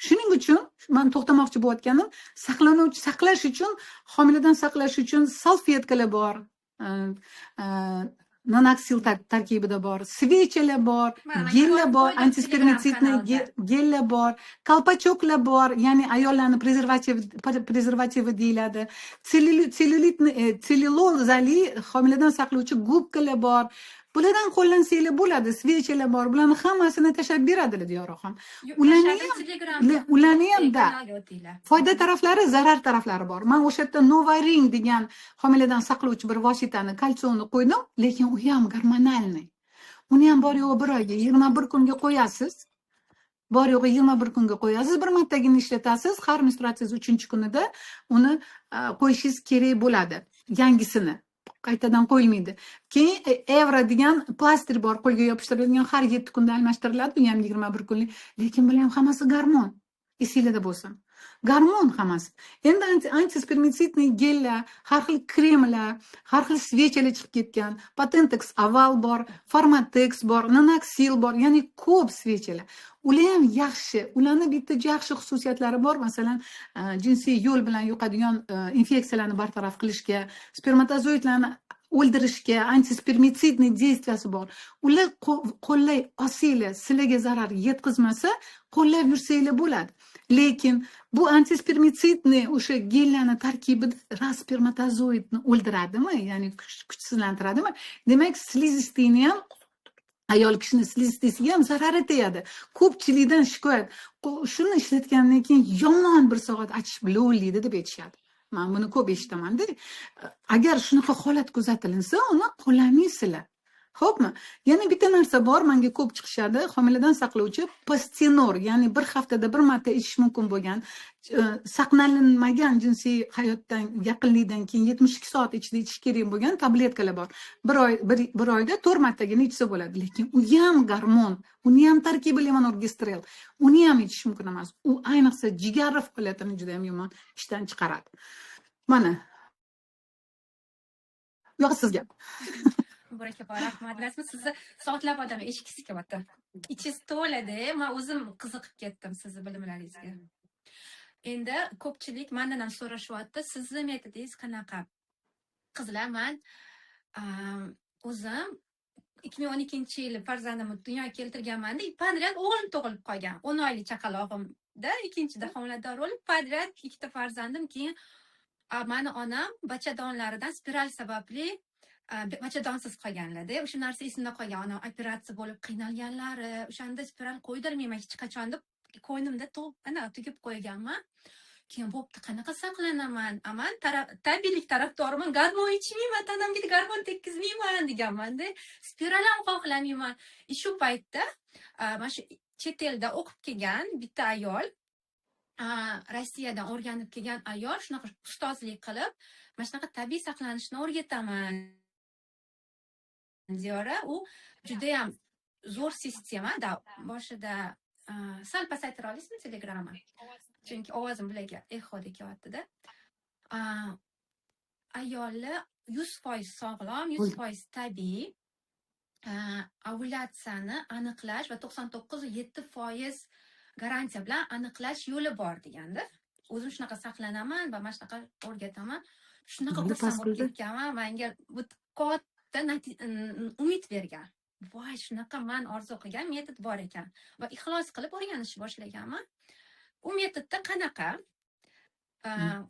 Shuning uchun men to'xtamoqchi bo'layotganim, saqlanuvchi saqlash uchun, homiladan saqlash uchun salfetkalar bor, Nonaksil tarkibida bor, свеча lar bor, Mana, man gellar ko'rib bor, qo'ydim антиспермицидный Telegram kanalda. Gellar bor, колпачок lar bor, ya'ni ayollarni prezervativi deyiladi. Sellyulitni, tsellulozali homiladan saqlovchi губка lar bor. Bulardan qo'llansanglar bo'ladi, свеча lar bor. Bularni hammasini tashlab beradilar, Diyoraxon. Yo'q, Ularni tashladim ham Telegramda. Ularni ham da Kanalga o'tinglar. foyda taraflari, zarar taraflari bor. Men o'sha yerda Novaring degan homiladan saqlovchi bir vositani, kalsiumni qo'ydim, lekin u ham гормональный. Uni ham bor yo'g'i bir oyga, 21 kunga qo'yasiz. Bor yo'g'i 21 kunga qo'yasiz, bir martagina ishlatasiz, har menstruatsiyangiz 3-kunida uni qo'yishingiz kerak bo'ladi. Yangisini qaytadan qo'yilmaydi. Keyin Evra degan plastir bor, qo'lga yopishtiriladigan, har 7 kunda almashtiriladi, u ham 21 kunlik. Lekin bular ham hammasi gormon. Esinglarda bo'lsin. Gormon hammasi. Endi антиспермицидный gellar, har xil kremlar, har xil свеча lar chiqib ketgan. Patentex Aval bor, Farmatex bor, Nanoxil bor, ya'ni ko'p свеча lar. Ular ham yaxshi. Ularni bitta yaxshi xususiyatlari bor. Masalan, jinsiy yo'l bilan yuqadigan infeksiyalarni bartaraf qilishga, spermatozoidlarni o'ldirishga антиспермицидный действия si bor. Ular qo'llay olsanglar, sizlarga zarar yetkazmasa, qo'llab yursanglar bo'ladi. Lekin bu антиспермицидный o'sha gellarni tarkibida ras spermatozoidni o'ldiradimi, ya'ni kuchsizlantiradimi? Demak, слизистый ni ham, ayol kishini слизистый siga ham zarari tegadi. Ko'pchilikdan shikoyat. Shuni ishlatgandan keyin yomon bir soat achishib lo'llaydi deb aytishadi. Men buni ko'p eshitaman-da. Agar shunaqa holat kuzatilinsa, uni qo'llamaysizlar. Xo'pmi? Yana bitta narsa bor, menga ko'p chiqishadi. Homiladan saqlovchi Postinor, ya'ni bir haftada bir marta ichish mumkin bo'lgan, saqlanilmagan jinsiy hayotdan, yaqinlikdan keyin 72 soat ichida ichish kerak bo'lgan tabletkalar bor. Bir oy bir oyda 4 martagina ichsa bo'ladi, lekin u ham gormon, uni ham tarkibi levonorgestrel, uni ham ichish mumkin emas. U ayniqsa jigar faoliyatini juda ham yomon ishdan chiqaradi. Mana. Bu yog'i sizga. Muborak opa, rahmat. Bilasizmi, sizni soatlab odam eshitgisi kelyapti. Ichingiz to'lada, man o'zim qiziqib ketdim sizni bilimlaringizga. Endi ko'pchilik mandan ham so'rashyapti, sizni metodingiz qanaqa? Qizlar, man o'zim 2012-yili farzandimni dunyoga keltirganmanda, подряд o'g'lim tug'ilib qolgan. 10 oylik chaqalog'imda ikkinchida homilador bo'lib, подряд ikkita farzandim. Keyin mani onam bachadonlaridan spiral sababli bachadonsiz qolganlarda. O'sha narsa esimda qolgan. Onam operatsiya bo'lib qiynalganlari, o'shanda spiral qo'ydirmayman hech qachon deb ko'nglimda tug'ib, ana tugib qo'yganman. Keyin bo'pti, qanaqa saqlanaman? A man tabiiylik tarafdoriman, gormon ichmayman, tanamga gormon tekkizmayman deganman-da. Spiral ham xohlamayman. И shu paytda mana shu chet elda o'qib kelgan bitta ayol, Rossiyadan o'rganib kelgan ayol shunaqa ustozlik qilib, mana shunaqa tabiiy saqlanishni o'rgataman. Diyora, u judayam zo'r sistema. Да, boshida sal pasaytira olasizmi Telegramni? Chunki ovozim bularga exoda kelyapti-da. Ayollar 100% sog'lom, 100% tabiiy ovulyatsiyani aniqlash va 99,7% garantiya bilan aniqlash yo'li bor deganda. O'zim shunaqa saqlanaman va mana shunaqa o'rgataman. Shunaqa Endi xursand past bo'lib qildi. ketganman. Menga bu katta umid bergan. Voy, shunaqa man orzu qilgan metod bor ekan va ixlos qilib o'rganishni boshlaganman. U metodda qanaqa?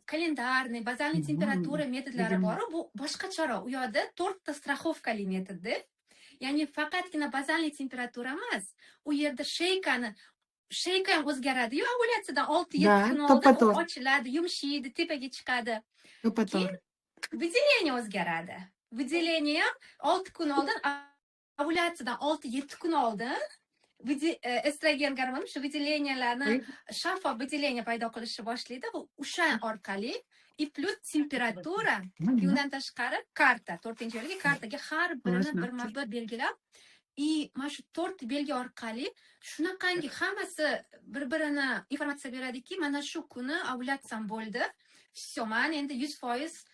Календарный, базальный temperatura metodlari Yigirma. bor. Bu boshqacharoq. U yoqda to'rtta страховка li metodda. Ya'ni faqatgina базальный temperatura emas, u yerda шейка ham o'zgaradi-yu, ovulyatsiyadan 6-7 Да, kun oldin u to'ppa-to'g'ri. ochiladi, yumshaydi, tepaga chiqadi. To'ppa-to'g'ri. Выделение o'zgaradi. Выделение ham 6 kun oldin, ovulyatsiyadan 6-7 kun oldin estrogen gormoni shu выделения larni shaffof выделение paydo qilishni boshlaydi. Bu o'sha orqali и плюс temperatura, undan tashqari karta, to'rtinchi yo'lga kartaga har birini Shunaqa. birma-bir belgilab и mana shu to'rt belgi orqali shunaqangi hammasi bir-birini informatsiya beradiki, mana shu kuni ovulyatsiyam bo'ldi. Всё, man endi 100%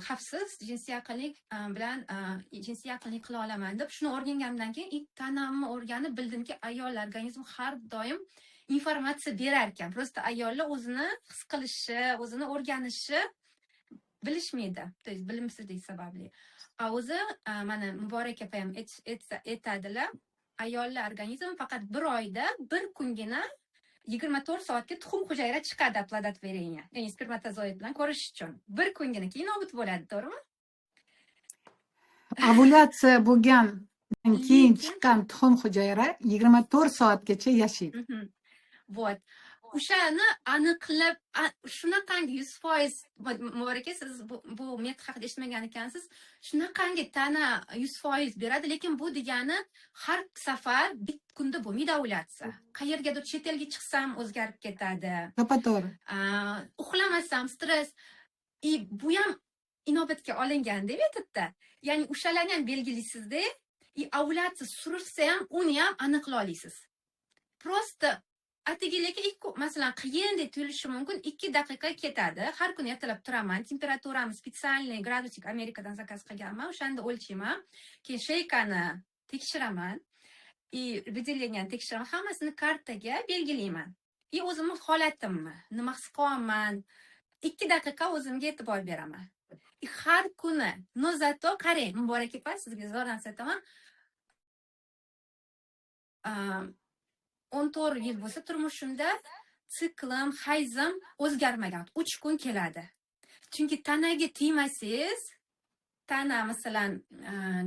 xavfsiz jinsiy yaqinlik bilan jinsiy yaqinlik qila olaman deb shuni o'rganganimdan keyin и tanamni o'rganib bildimki, ayol organizmi har doim informatsiya berar ekan. Просто ayollar o'zini his qilishi, o'zini o'rganishi bilishmaydi. То есть bilimsizlik sababli. A o'zi mana Muborak opa ham aytadilar, ayollar organizmi faqat bir oyda bir kungina 24 soatga tuxum hujayra chiqadi оплодотворение, ya'ni spermatozoid bilan ko'rish uchun. Bir kungina, keyin nobud bo'ladi, to'g'rimi? Ovulyatsiya bo'lgandan keyin Lekin chiqqan tuxum hujayra 24 soatgacha yashaydi. Вот. O'shani aniqlab, shunaqangi 100%, Muborak aka, siz bu metod haqida eshitmagan ekansiz. Shunaqangi tana 100% beradi, lekin bu degani har safar bir kunda bo'lmaydi ovulyatsiya. Qayergadir chet elga chiqsam o'zgarib ketadi. To'ppa-to'g'ri. Uxlamasam stress. И bu ham inobatga olinganda metodda. Ya'ni o'shalarni ham belgilaysizda, и ovulyatsiya surilsa ham uni ham aniqlay olasiz. Просто atigi lekin ikki, masalan, qiyindek tuyulishi mumkin, 2 daqiqa ketadi. Har kuni ertalab turaman, temperaturamni специальный градусник Amerikadan zakaz qilganman, o'shanda o'lchayman. Keyin шейка ni tekshiraman. И выделение ni tekshiraman. Hammasini kartaga belgilayman. И o'zimni holatimni, nima his qilyapman, 2 daqiqa o'zimga e'tibor beraman. И har kuni, но зато qarang, Muborak opa, sizga zo'r narsa aytaman. 14 yil bo'lsa turmushimda siklim, hayzim o'zgarmagan. 3 kun keladi. Chunki tanaga tegmasangiz, tana masalan,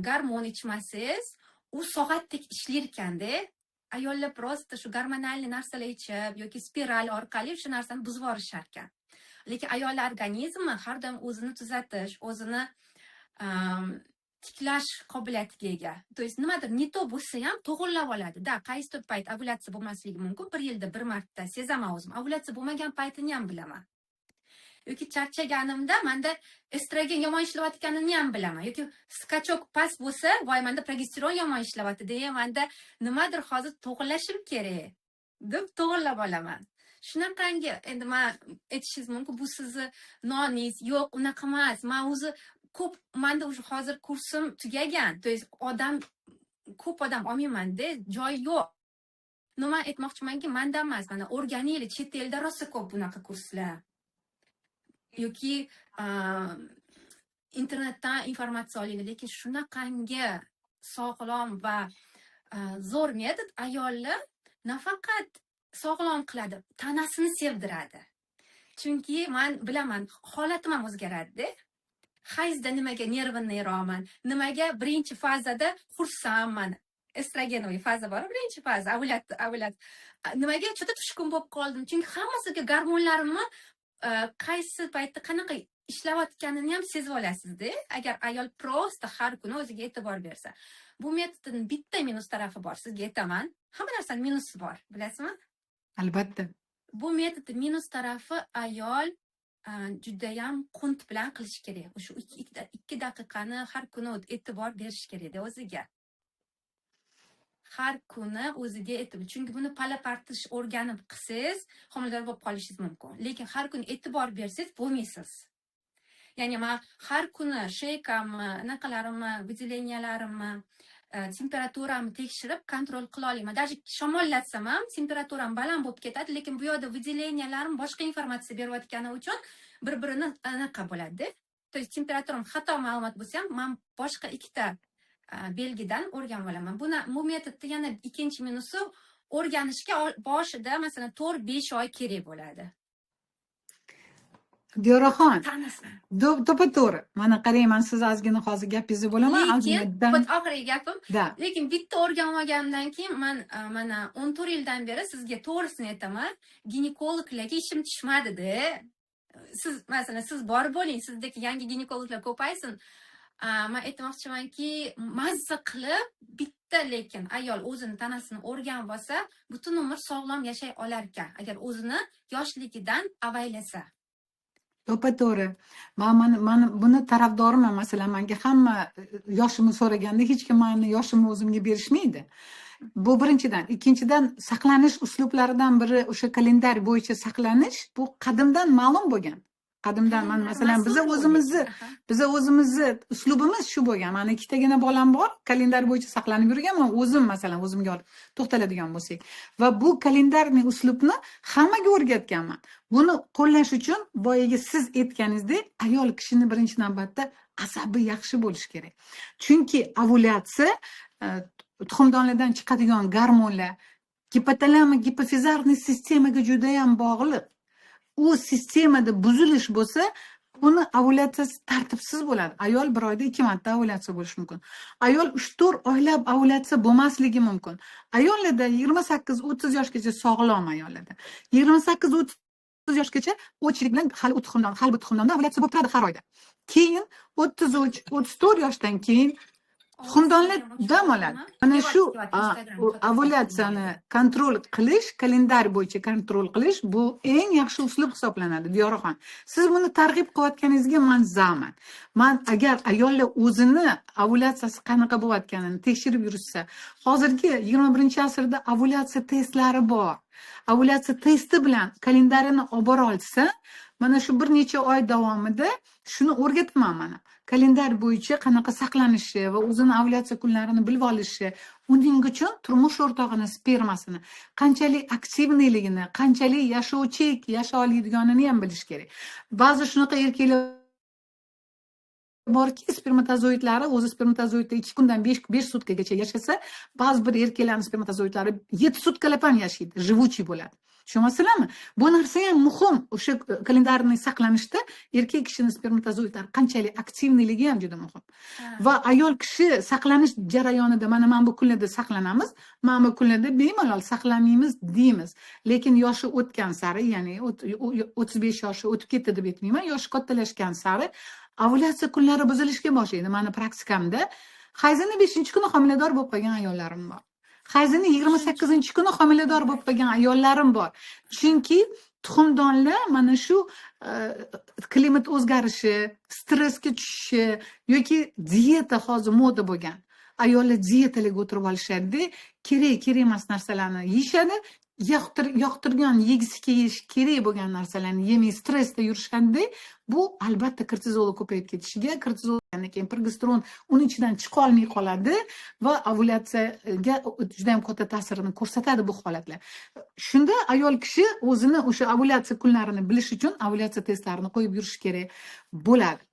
gormon ichmasangiz, u soatdek ishlar ekanda. Ayollar просто shu гормональный narsalar ichib yoki spiral orqali o'sha narsani buzib yuborishar ekan. Lekin ayollar organizmi har doim o'zini tuzatish, o'zini Tiklash qobiliyatiga ega. То есть nimadir не то bo'lsa ham, to'g'irlab oladi да. Qaysidir payt ovulyatsiya bo'lmasligi mumkin, bir yilda bir marta sezaman o'zim, ovulyatsiya bo'lmagan paytini ham bilaman yoki charchaganimda manda estrogen yomon ishlayotganini ham bilaman yoki скачок past bo'lsa, voy, manda progesteron yomon ishlayapti deya, manda nimadir hozir to'g'irlashim kerak deb to'g'irlab olaman. Shunaqangi, endi man aytishingiz mumkin, bu sizni noningiz. Yo'q, unaqa emas. Man o'zi ko'p, manda уже hozir kursim tugagan, то есть odam ko'p, odam olmaymanda, joy yo'q. Но man aytmoqchimanki, manda emas, mana o'rganinglar, chet elda rosa ko'p bunaqa kurslar yoki internetdan informatsiya olinglar. Lekin shunaqangi sog'lom va zo'r metod, ayollar nafaqat sog'lom qiladi, tanasini sevdiradi. Chunki man bilaman, holatim ham o'zgaradida. Hayzda nimaga нервный roqman, nimaga birinchi fazada xursandman, эстрогеновый faza bor, birinchi faza ovulyat, nimaga juda tushkun bo'lib qoldim? Chunki hammasiga gormonlarimni qaysi paytda qanaqa ishlayotganini ham sezib olasizda, agar ayol просто har kuni o'ziga e'tibor bersa. Bu metodni bitta minus tarafi bor, sizga aytaman. Hamma narsani minusi bor, bilasizmi? Albatta. Bu metodni minus tarafi, ayol judayam qunt bilan qilish kerak. O'sha 2 daqiqani har kuni e'tibor berish kerakda o'ziga, har kuni o'ziga e'tibor. Chunki buni pala partish o'rganib qilsangiz, homilador bo'lib qolishingiz mumkin, lekin har kuni e'tibor bersangiz, bo'lmaysiz. Ya'ni man har kuni шейка mni, anaqalarimni, выделения larimni, temperaturamni tekshirib, kontrol qila olaman. Даже shamollatsam ham, temperaturam baland bo'lib ketadi, lekin bu yoqda выделения larim boshqa informatsiya berayotgani uchun bir birini anaqa bo'ladida. То есть temperaturam xato ma'lumot bo'lsa ham, man boshqa ikkita belgidan o'rganib olaman. Bu metodni yana ikkinchi minusi, o'rganishga boshida, masalan, 4-5 oy kerak bo'ladi. Diyoraxon, Tanasini. To'ppa to'g'ri. Mana qarang, man siz ozgina hozir gapingizni bo'laman, Lekin ozgina вот oxirgi gapim. Да. Lekin bitta o'rganib olganimdan keyin man mana 14 yildan beri, sizga to'g'risini aytaman, ginekologlarga ishim tushmadida. Siz, masalan, siz borib bo'ling, sizdagi yangi ginekologlar ko'paysin. Man aytmoqchimanki, mazza qilib bitta, lekin ayol o'zini tanasini o'rganib olsa, butun umr sog'lom yashay olar ekan, agar o'zini yoshligidan avaylasa. To'ppa to'g'ri. Man buni tarafdoriman. Masalan, menga hamma yoshimni so'raganda, hech kim mani yoshimni o'zimga berishmaydi. Bu birinchidan. Ikkinchidan, saqlanish uslublaridan biri o'sha kalendar bo'yicha saqlanish, bu qadimdan ma'lum bo'lgan. Qadimdan man, masalan, biza o'zimizni biza o'zimizni uslubimiz shu bo'lgan. Mani ikkitagina bolam bor, kalendar bo'yicha saqlanib yurganman o'zim, masalan, o'zimga olib to'xtaladigan bo'lsak. Va bu календарный uslubni hammaga o'rgatganman. Buni qo'llash uchun, boyagi siz aytganingizdek, ayol kishini birinchi navbatda asabi yaxshi bo'lishi kerak. Chunki ovulyatsiya, tuxumdonlardan chiqadigan gormonlar gipotalamo гипофизарный sistemaga judayam bog'liq. U sistemada buzilish bo'lsa, uni ovulyatsiyasi tartibsiz bo'ladi. Ayol bir oyda ikki marta ovulyatsiya bo'lishi mumkin. Ayol 3-4 oylab ovulyatsiya bo'lmasligi mumkin. Ayollarda 28-30 yoshgacha, sog'lom ayollarda 28-30 yoshgacha очередь bilan hali u tuxumdon, hali bu tuxumdonda ovulyatsiya bo'lib turadi har oyda. Keyin 33-34 yoshdan keyin tuxumdonlar dam oladi. Mana shu ovulyatsiyani kontrol qilish, kalendar bo'yicha kontrol qilish, bu eng yaxshi uslub hisoblanadi, Diyoraxon. Siz buni targ'ib qilayotganingizga man zaman. Man agar ayollar o'zini ovulyatsiyasi qanaqa bo'layotganini tekshirib yurishsa, hozirgi 21-asrda ovulyatsiya testlari bor. Ovulyatsiya testi bilan kalendarini olib bora olsa, mana shu bir necha oy davomida shuni o'rgataman mana. Kalendar bo'yicha qanaqa saqlanishi va o'zini ovulyatsiya kunlarini bilib olishi, uning uchun turmush o'rtog'ini spermasini qanchalik активный ligini, qanchalik yashovchi, yashay oladiganini ham bilish kerak. Ba'zi shunaqa erkaklar borki, spermatozoidlari, o'zi spermatozoidda 2 kundan 5 sutkagacha yashasa, ba'zi bir erkaklarning spermatozoidlari 7 sutkalab ham yashaydi, живучий bo'ladi. Tushunyapsizlarmi? Bu narsa ham muhim. O'sha календарный saqlanishda erkak kishini spermatozoidlari qanchalik активный ligi ham juda muhim. Va ayol kishi saqlanish jarayonida, mana bu kunlarda saqlanamiz, mana bu kunlarda bemalol saqlanmaymiz deymiz. Lekin yoshi o'tgan sari, ya'ni 35 yoshi o'tib ketdi deb aytmayman, yoshi kattalashgan sari. Ovulyatsiya kunlari buzilishga boshlaydi. Mani praktikamda hayzini 5-kuni homilador bo'lib qolgan ayollarim bor. Hayzini 28-kuni homilador bo'lib qolgan ayollarim bor. Chunki tuxumdonlar mana shu klimat o'zgarishi, stressga tushishi yoki dieta, hozir moda bo'lgan. Ayollar dietalarga o'tirib olishadi, kerak kerak emas narsalarni yeyishadi, yoqtirgan, yegisi kelish kerak bo'lgan narsalarni yemay, stressda yurishadi. Bu albatta kortizoli ko'payib ketishiga, kortizol keyin progesteron uni ichidan chiqolmay qoladi va ovulyatsiyaga juda ham katta ta'sirini ko'rsatadi bu holatlar. Shunda ayol kishi o'zini o'sha ovulyatsiya kunlarini bilish uchun ovulyatsiya testlarini qo'yib yurishi kerak bo'ladi.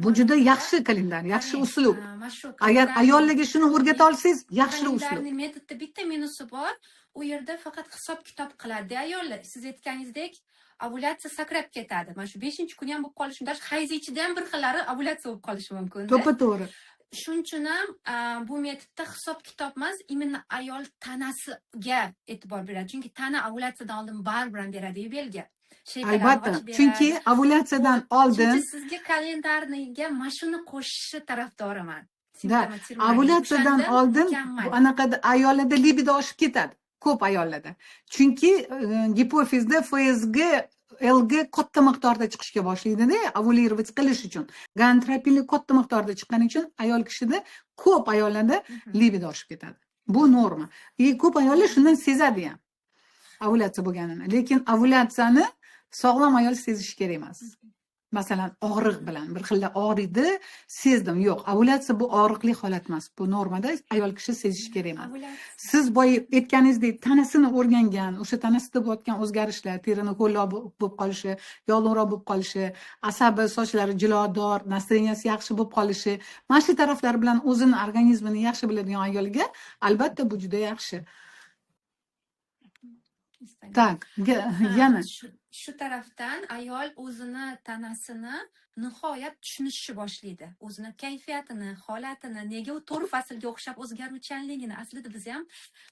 Bu juda yaxshi kalendar, yaxshi uslub. Agar ayollarga shuni o'rgata olsangiz, yaxshi uslub. Календарный metodda bitta minusi bor. U yerda faqat hisob kitob qiladi ayollar. Siz aytganingizdek, ovulyatsiya sakrab ketadi. Mana shu 5-kuni ham bo'lib qolishi, даже hayz ichida ham bir xillari ovulyatsiya bo'lib qolishi mumkin. To'ppa to'g'ri. Shuning uchun ham bu metodda hisob kitob emas, именно ayol tanasiga e'tibor beradi. Chunki tana ovulyatsiyadan oldin baribir ham beradi belgi. Albatta, chunki ovulyatsiyadan oldin Sizga календарный ga mana shuni qo'shishi tarafdoriman. Да, ovulyatsiyadan oldin anaqada ayollarda libido oshib ketadi. Ko'p ayollarda. Chunki gipofizda FSG, LG katta miqdorda chiqishga boshlaydida, овулировать qilish uchun. Gonadotropinlar katta miqdorda chiqqani uchun ayol kishida, ko'p ayollarda libido oshib ketadi. Bu norma. И ko'p ayollar shundan sezadi ham ovulyatsiya bo'lganini. Lekin ovulyatsiyani sog'lom ayol sezishi kerak emas. Masalan, og'riq bilan bir xilda og'riydi, sezdim. Yo'q, ovulyatsiya bu og'riqli holat emas. Bu normada ayol kishi sezishi kerak emas. Siz boya aytganingizdek, tanasini o'rgangan, o'sha tanasida bo'layotgan o'zgarishlar, terini ho'lloq bo'lib qolishi, yog'liroq bo'lib qolishi, asabi, sochlari jilodor, настроения si yaxshi bo'lib qolishi, mana shu taraflar bilan o'zini organizmini yaxshi biladigan ayolga albatta bu juda yaxshi. Так, yana Shu tarafdan ayol o'zini tanasini nihoyat tushunishni boshlaydi. O'zini kayfiyatini, holatini, nega u to'rt faslga o'xshab o'zgaruvchanligini. Aslida biz ham,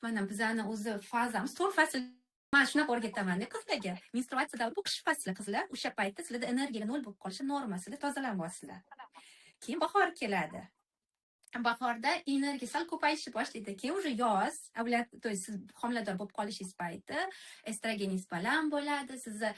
mana bizani o'zi fazamiz to'rt fasl. Man shunaqa o'rgataman qizlarga. Menstruatsiya davri bu qish fasli, qizlar. O'sha paytda sizlarda energiya nol bo'lib qolishi norma, sizlar tozalanyapsizlar. Keyin bahor keladi. Bahorda energiya sal ko'payishni boshlaydi. Keyin уже yoz, то есть siz homilador bo'lib qolishingiz payti estrogeningiz baland bo'ladi, sizni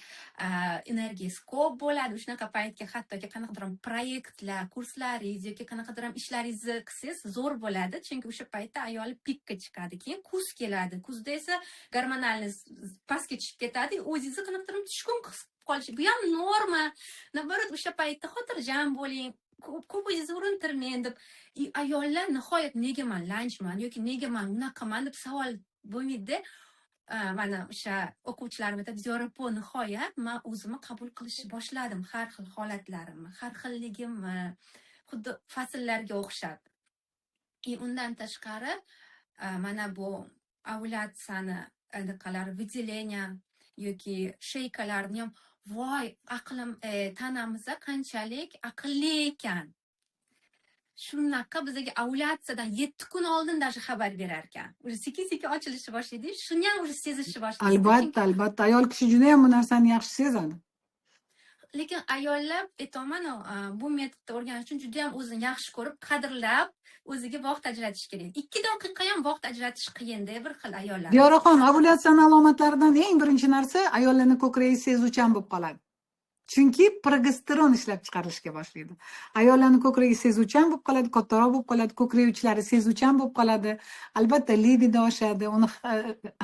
energiyangiz ko'p bo'ladi. Shunaqa paytga hattoki qanaqadir ham proyektlar, kurslaringiz yoki qanaqadir ham ishlaringizni qilsangiz zo'r bo'ladi, chunki o'sha paytda ayol pikka chiqadi. Keyin kuz keladi. Kuzda esa гормональный pastga tushib ketadi, o'zingizni qanaqadir tushkun his qilib qolishi. Bu ham norma. Наоборот, o'sha paytda xotirjam bo'ling, ko'p ko'p o'zingizni urintirmang deb. И ayollar nihoyat nega man lanjman yoki nega man unaqaman deb savol bo'lmaydida. Mana o'sha o'quvchilarim aytadi: "Ziyora opa, nihoyat man o'zimni qabul qilishni boshladim, har xil holatlarimni, har xilligimni, xuddi fasllarga o'xshab." И undan tashqari, mana bu ovulyatsiyani anaqalar, выделение yoki шейка larni ham, voy, aqlim, tanamiz qanchalik aqlli ekan. Shunaqa bizga ovulyatsiyadan 7 kun oldin даже xabar berar ekan. Уже sekin sekin ochilishni boshlaydi, shuni ham уже sezishni boshlaydi. Albatta, ayol kishi juda ham bu narsani yaxshi sezadi. Lekin ayollar, aytyapmanu, bu metodni o'rganish uchun juda ham o'zini yaxshi ko'rib, qadrlab, o'ziga vaqt ajratish kerak. 2 daqiqa ham vaqt ajratish qiyinda bir xil ayollar. Diyoraxon, ovulyatsiyani alomatlaridan eng birinchi narsa ayollarni ko'kragi sezuvchan bo'lib qoladi. Chunki progesteron ishlab chiqarilishga boshlaydi. Ayollarni ko'kragi sezuvchan bo'lib qoladi, kattaroq bo'lib qoladi, ko'krak uchlari sezuvchan bo'lib qoladi. Albatta libido oshadi, uni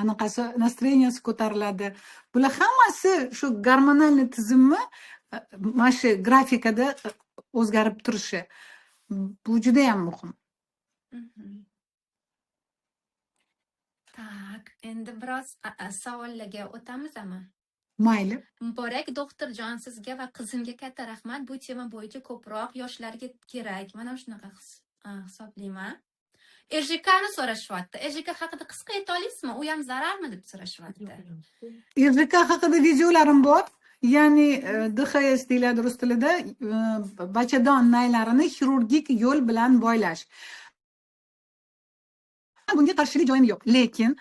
anaqasi, настроения si ko'tariladi. Bular hammasi shu гормональный tizimni mana shu grafikada o'zgarib turishi. Bu juda ham muhim. Так, endi biroz savollarga o'tamizmi? Mayli. Muborak doktorjon, sizga va qizimga katta rahmat. Bu tema bo'yicha ko'proq yoshlarga kerak. Mana shunaqa hisoblayman. РЖК ni so'rashyapti. РЖК haqida qisqa ayta olasizmi? U ham zararmi deb so'rashyapti. РЖК haqida videolarim bor. Ya'ni ДХС deyiladi rus tilida, bachadon naylarini xirurgik yo'l bilan boylash. Bunga qarshilik joyim yo'q, lekin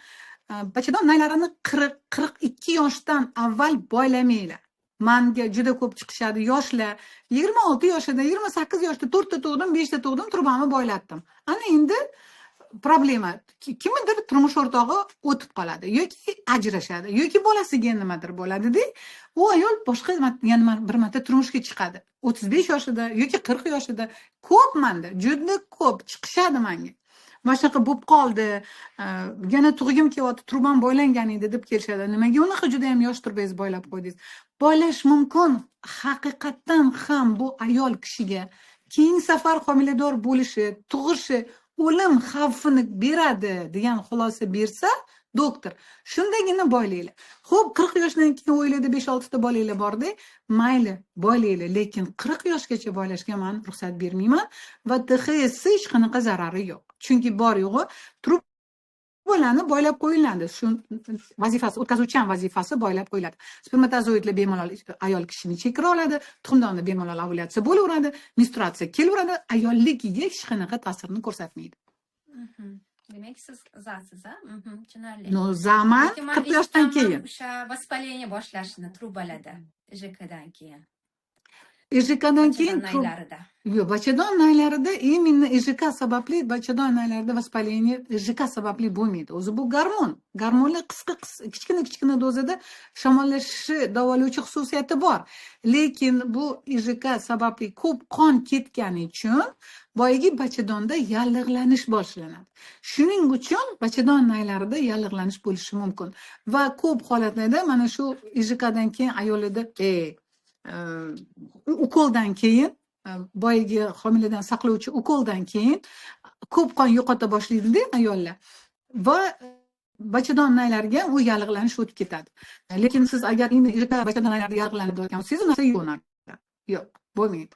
bachadon naylarini 40, 42 yoshdan avval boylamanglar. Manga juda ko'p chiqishadi yoshlar, 26 yoshida, 28 yoshda 4 ta tug'dim, 5 ta tug'dim, trubamni boylatdim. Ana endi problema: kimnidir turmush o'rtog'i o'tib qoladi yoki ajrashadi yoki bolasiga nimadir bo'ladida, u ayol boshqa yana bir marta turmushga chiqadi 35 yoshida yoki 40 yoshida. Ko'p manda, juda ko'p chiqishadi manga, mana shunaqa bo'lib qoldi, yana tug'gim kelyapti, trubam boylangan edi, deb kelishadi. Nimaga unaqa judayam yosh trubangizni boylab qo'ydingiz? Boylash mumkin haqiqatdan ham. Bu ayol kishiga keyingi safar homilador bo'lishi, tug'ishi o'lim xavfini beradi degan xulosa bersa doktor, shundagina boylanglar. Ho'p, 40 yoshdan keyin oilada besh oltita bolanglar borda, mayli, boylanglar, lekin 40 yoshgacha boylashga man ruxsat bermayman. Va ТХС hech qanaqa zarari yo'q, chunki bor yo'g'i trubalarni boylab qo'yiladi, shu vazifasi, o'tkazuvchan vazifasi boylab qo'yiladi. Spermatozoidlar bemalol ayol kishini ichiga kira oladi, tuxumdonda bemalol ovulyatsiya bo'laveradi, menstruatsiya kelaveradi, ayolligiga hech qanaqa ta'sirini ko'rsatmaydi. Demak, siz за siz, a? Tushunarli. Но, за man Lekin man 40 yoshdan eshitganman keyin. o'sha воспаление boshlashini trubalarda ИЖК dan keyin. ИЖК dan keyin. Bachadon naylarida. Yo'q, bachadon naylarida именно ИЖК sababli bachadon naylarida воспаление ИЖК sababli bo'lmaydi. O'zi bu gormon. Gormonlar qisqa, kichkina kichkina dozada shamollashishni davolovchi xususiyati bor. Lekin bu ИЖК sababli ko'p qon ketgani uchun boyagi bachadonda yallig'lanish boshlanadi. Shuning uchun bachadon naylarida yallig'lanish bo'lishi mumkin. Va ko'p holatlarda mana shu ИЖК dan keyin ayollarda ukoldan keyin, boyagi homiladan saqlovchi ukoldan keyin ko'p qon yo'qota boshlaydida ayollar va bachadon naylariga u yallig'lanish o'tib ketadi. Lekin siz agar endi bachadon naylarida yallig'lanib deyotgan bo'lsangiz, u narsa yo'q, narsa yo'q, bo'lmaydi.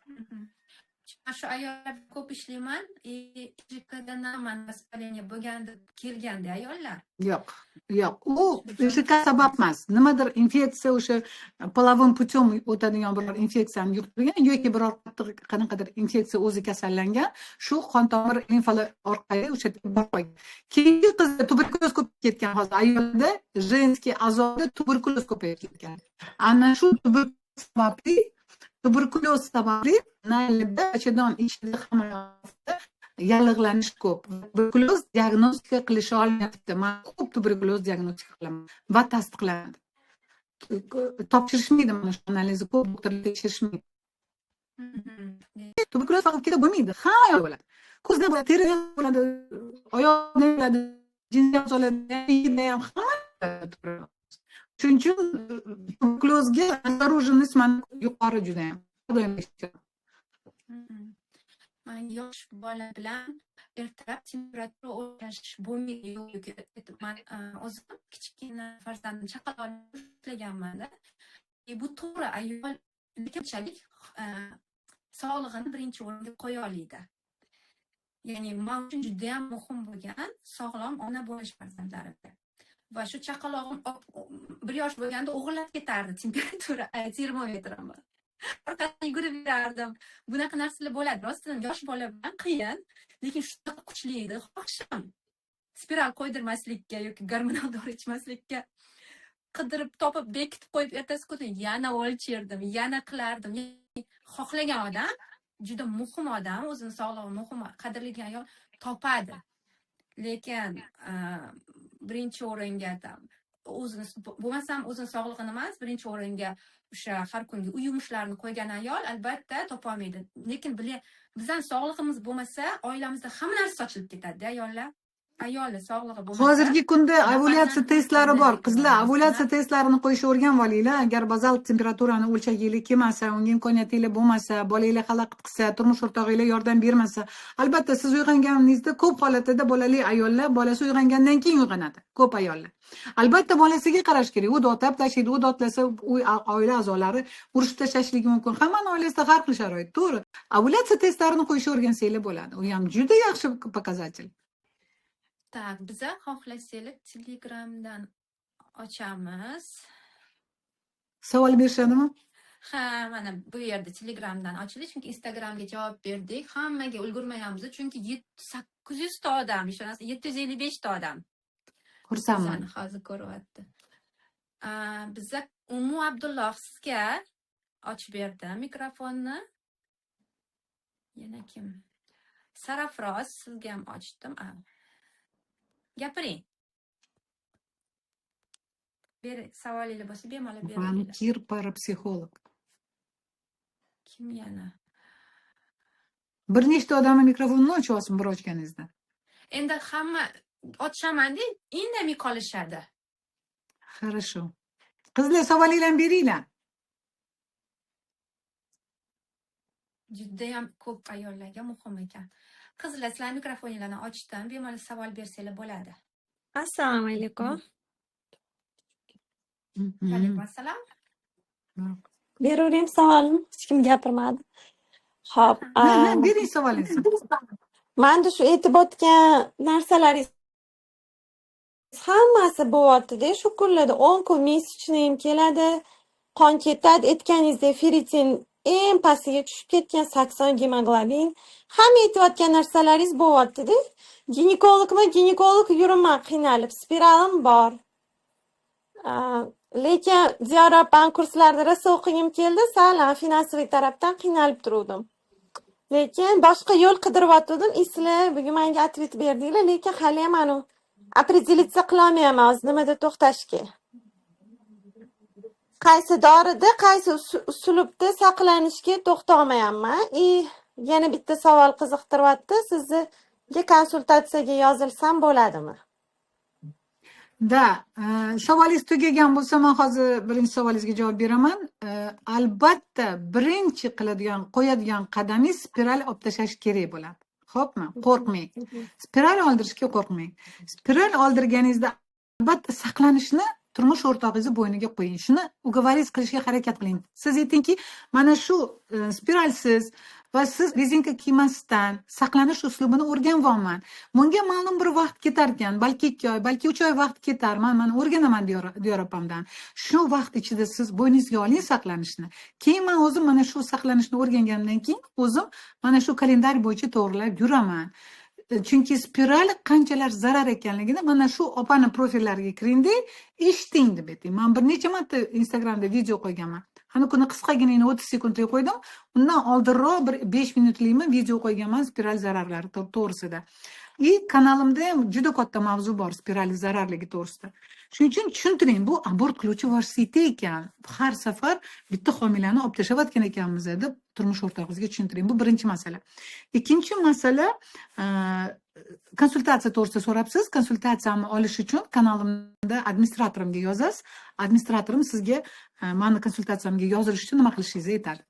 Man shu ayollar ko'p ishlayman и ИЖК dan man воспаление bo'lgan deb kelganda ayollar. Yo'q, u ИЖК sabab emas, nimadir infeksiya, o'sha половым путем o'tadigan biror infeksiyani yuqtirgan yoki biror qattiq qanaqadir infeksiya, o'zi kasallangan, shu qon tomir limfalar orqali o'sha yerga borib qolgan. Keyingi qizda tuberkulyoz ko'payib ketgan, hozir ayolda женский a'zoda tuberkulyoz ko'payib ketgan. Ana shu tuberkulyoz sababli naylarda, bachadon ichida, hamma yoqda yallig'lanish ko'p. Tuberkulyoz diagnostika qilisha olmayapti. Man ko'p tuberkulyoz diagnostika qilaman va tasdiqlanadi. Topshirishmaydi mana shu analizni, ko'p doktorlar tekshirishmaydi. Tuberkulyoz faqat o'pkada bo'lmaydi, hamma yoqda bo'ladi. Ko'zda bo'ladi, terida bo'ladi, oyoqda bo'ladi, jinsiy a'zolarda ham, hamma. Shuning uchun tuberkulyozga настороженность mana yuqori judayam. Doim. Man yosh bola bilan ertalab temperatura o'lchash bo'lmaydi yoki man o'zim kichkina farzandim chaqaloqni ushlaganmanda. Bu to'g'ri, ayol keyinchalik sog'lig'ini birinchi o'ringa qo'ya oladi. Ya'ni man uchun judayam muhim bo'lgan sog'lom ona bo'lish farzandlarimga. Va shu chaqalog'im 1 yosh bo'lganda o'g'irlab ketardi temperatura termometrimni. Orqasidan yugurib yurardim. Bunaqa narsalar bo'ladi. Rostdan yosh bola bilan qiyin, lekin shunaqa kuchli edi xohishim. Spiral qo'ydirmaslikka yoki gormonal dori ichmaslikka qidirib topib, bekitib qo'yib, ertasi kuni yana o'lchardim, yana qilardim. Xohlagan odam, juda muhim odam, o'zini sog'lig'i muhim, qadrlagan ayol topadi. Lekin birinchi o'ringa там o'zini, bo'lmasam o'zini sog'lig'ini emas, birinchi o'ringa o'sha har kungi uy yumushlarini qo'ygan ayol albatta topolmaydi. Lekin bizani sog'lig'imiz bo'lmasa, oilamizda hamma narsa sochilib ketadi, ayollar. Ayolni sog'lig'i bo'lmasa. Hozirgi kunda ovulyatsiya farzand testlari bor. qanday Qizlar, ovulyatsiya bo'lmasdan. testlarini qo'yishni o'rganib olinglar. Agar bazal temperaturani o'lchaginglar kelmasa, unga imkoniyatinglar bo'lmasa, bolanglar xalaqit qilsa, turmush o'rtog'inglar yordam bermasa, albatta siz uyg'onganingizda, ko'p holatida bolali ayollar bolasi uyg'ongandan keyin uyg'onadi. Ko'p ayollar. Albatta bolasiga qarash kerak. U dodlab tashlaydi, u dodlasa, uy oila a'zolari urishib tashlashligi mumkin. Hammani oilasida har xil sharoit, to'g'ri. Ovulyatsiya testlarini qo'yishni o'rgansanglar bo'ladi. U ham juda yaxshi показатель. Так, biza xohlasanglar Telegramdan ochamiz. Savol berishadimi? Ha, mana bu yerda Telegramdan ochildi, chunki Instagramga javob berdik. Hammaga ulgurmayapmiz, chunki 800 ta odam, ishonasiz, 755 ta odam Xursandman. bizani hozir ko'ryapti. Biza Umu Abdulloh, sizga ochib berdim mikrofonni. Yana kim? Sarafroz, sizga ham ochdim. Gapiring. Ber, savolingiz bo'lsa, bemalol beraveringlar. Bankir, parapsixolog. Kim yana? Bir nechta odamni mikrofonini ochyapsiz bir ochganingizda. Endi hamma ochaman deb indamay qolishadi. Хорошо. Qizlar, savolinglarni beringlar. Judayam ko'p ayollarga muhim ekan. Qizlar, sizlar mikrofoninglarni ochdim, bemalol savol bersanglar bo'ladi. Assalomu alaykum. Alaykum assalom. Beraveraymi savolimni? Hech kim gapirmadi. Xo'p, Ha, bering savolingizni. Manda shu aytib o'tgan narsalaringiz hammasi bo'lyapti-da shu kunlarda. 10 kun месячный im keladi, qon ketadi, aytganingizdek ferritin eng pastiga tushib ketgan, 80 gemoglobin. Hamma aytayotgan narsalaringiz bo'lyapti-da. Ginekologmi, ginekolog yuribman qiynalib, spiralim bor. Lekin Diyora opani kurslarida rosa o'qigim keldi, sal финансовый tarafdan qiynalib turuvdim. Lekin boshqa yo'l qidiryotgandim, sizlar bugun menga ответ berdinglar, lekin haliyam anu определиться qilolmayapman hozir nimada to'xtashga. Qaysi dorida, qaysi uslubda saqlanishga to'xtolmayapman. И yana bitta savol qiziqtiryapti, sizga konsultatsiyaga yozilsam bo'ladimi? Да, savolingiz tugagan bo'lsa, man hozir birinchi savolingizga javob beraman. Albatta, birinchi qiladigan, qo'yadigan qadamingiz spiral olib tashlash kerak bo'ladi. Xo'pmi? Qo'rqmang. Spiral oldirishga qo'rqmang. Spiral oldirganingizda albatta saqlanishni turmush o'rtog'ingizni bo'yniga qo'ying. Shuni уговорить qilishga harakat qiling. Siz aytingki, mana shu spiralsiz va siz rezinka kiymasdan saqlanish uslubini o'rganyapman. Bunga ma'lum bir vaqt ketar ekan, balki 2 oy, balki 3 oy vaqt ketar. Man mana o'rganaman Diyora opamdan. Shu vaqt ichida siz bo'yningizga oling saqlanishni. Keyin man o'zim mana shu saqlanishni o'rganganimdan keyin o'zim mana shu kalendar bo'yicha to'g'rilab yuraman. Chunki spiral qanchalar zarar ekanligini mana shu opani profillariga kiringda eshiting deb ayting. Man bir necha marta Instagramda video qo'yganman. Hani kuni qisqagina 30 sekundlik qo'ydim. Undan oldinroq bir 5 minutlikmi video qo'yganman spiral zararlari to'g'risida. И kanalimda ham juda katta mavzu bor spiral zararligi to'g'risida. Shuning uchun tushuntiring, bu abort qiluvchi vosita ekan. Har safar bitta homilani olib tashlayotgan ekanmiz deb turmush o'rtog'ingizga tushuntiring. Bu birinchi masala. Ikkinchi masala, konsultatsiya to'g'risida so'rabsiz. Konsultatsiyamni olish uchun kanalimda administratorimga yozasiz. Administratorim sizga mani konsultatsiyamga yozilish uchun nima qilishingizni aytadi.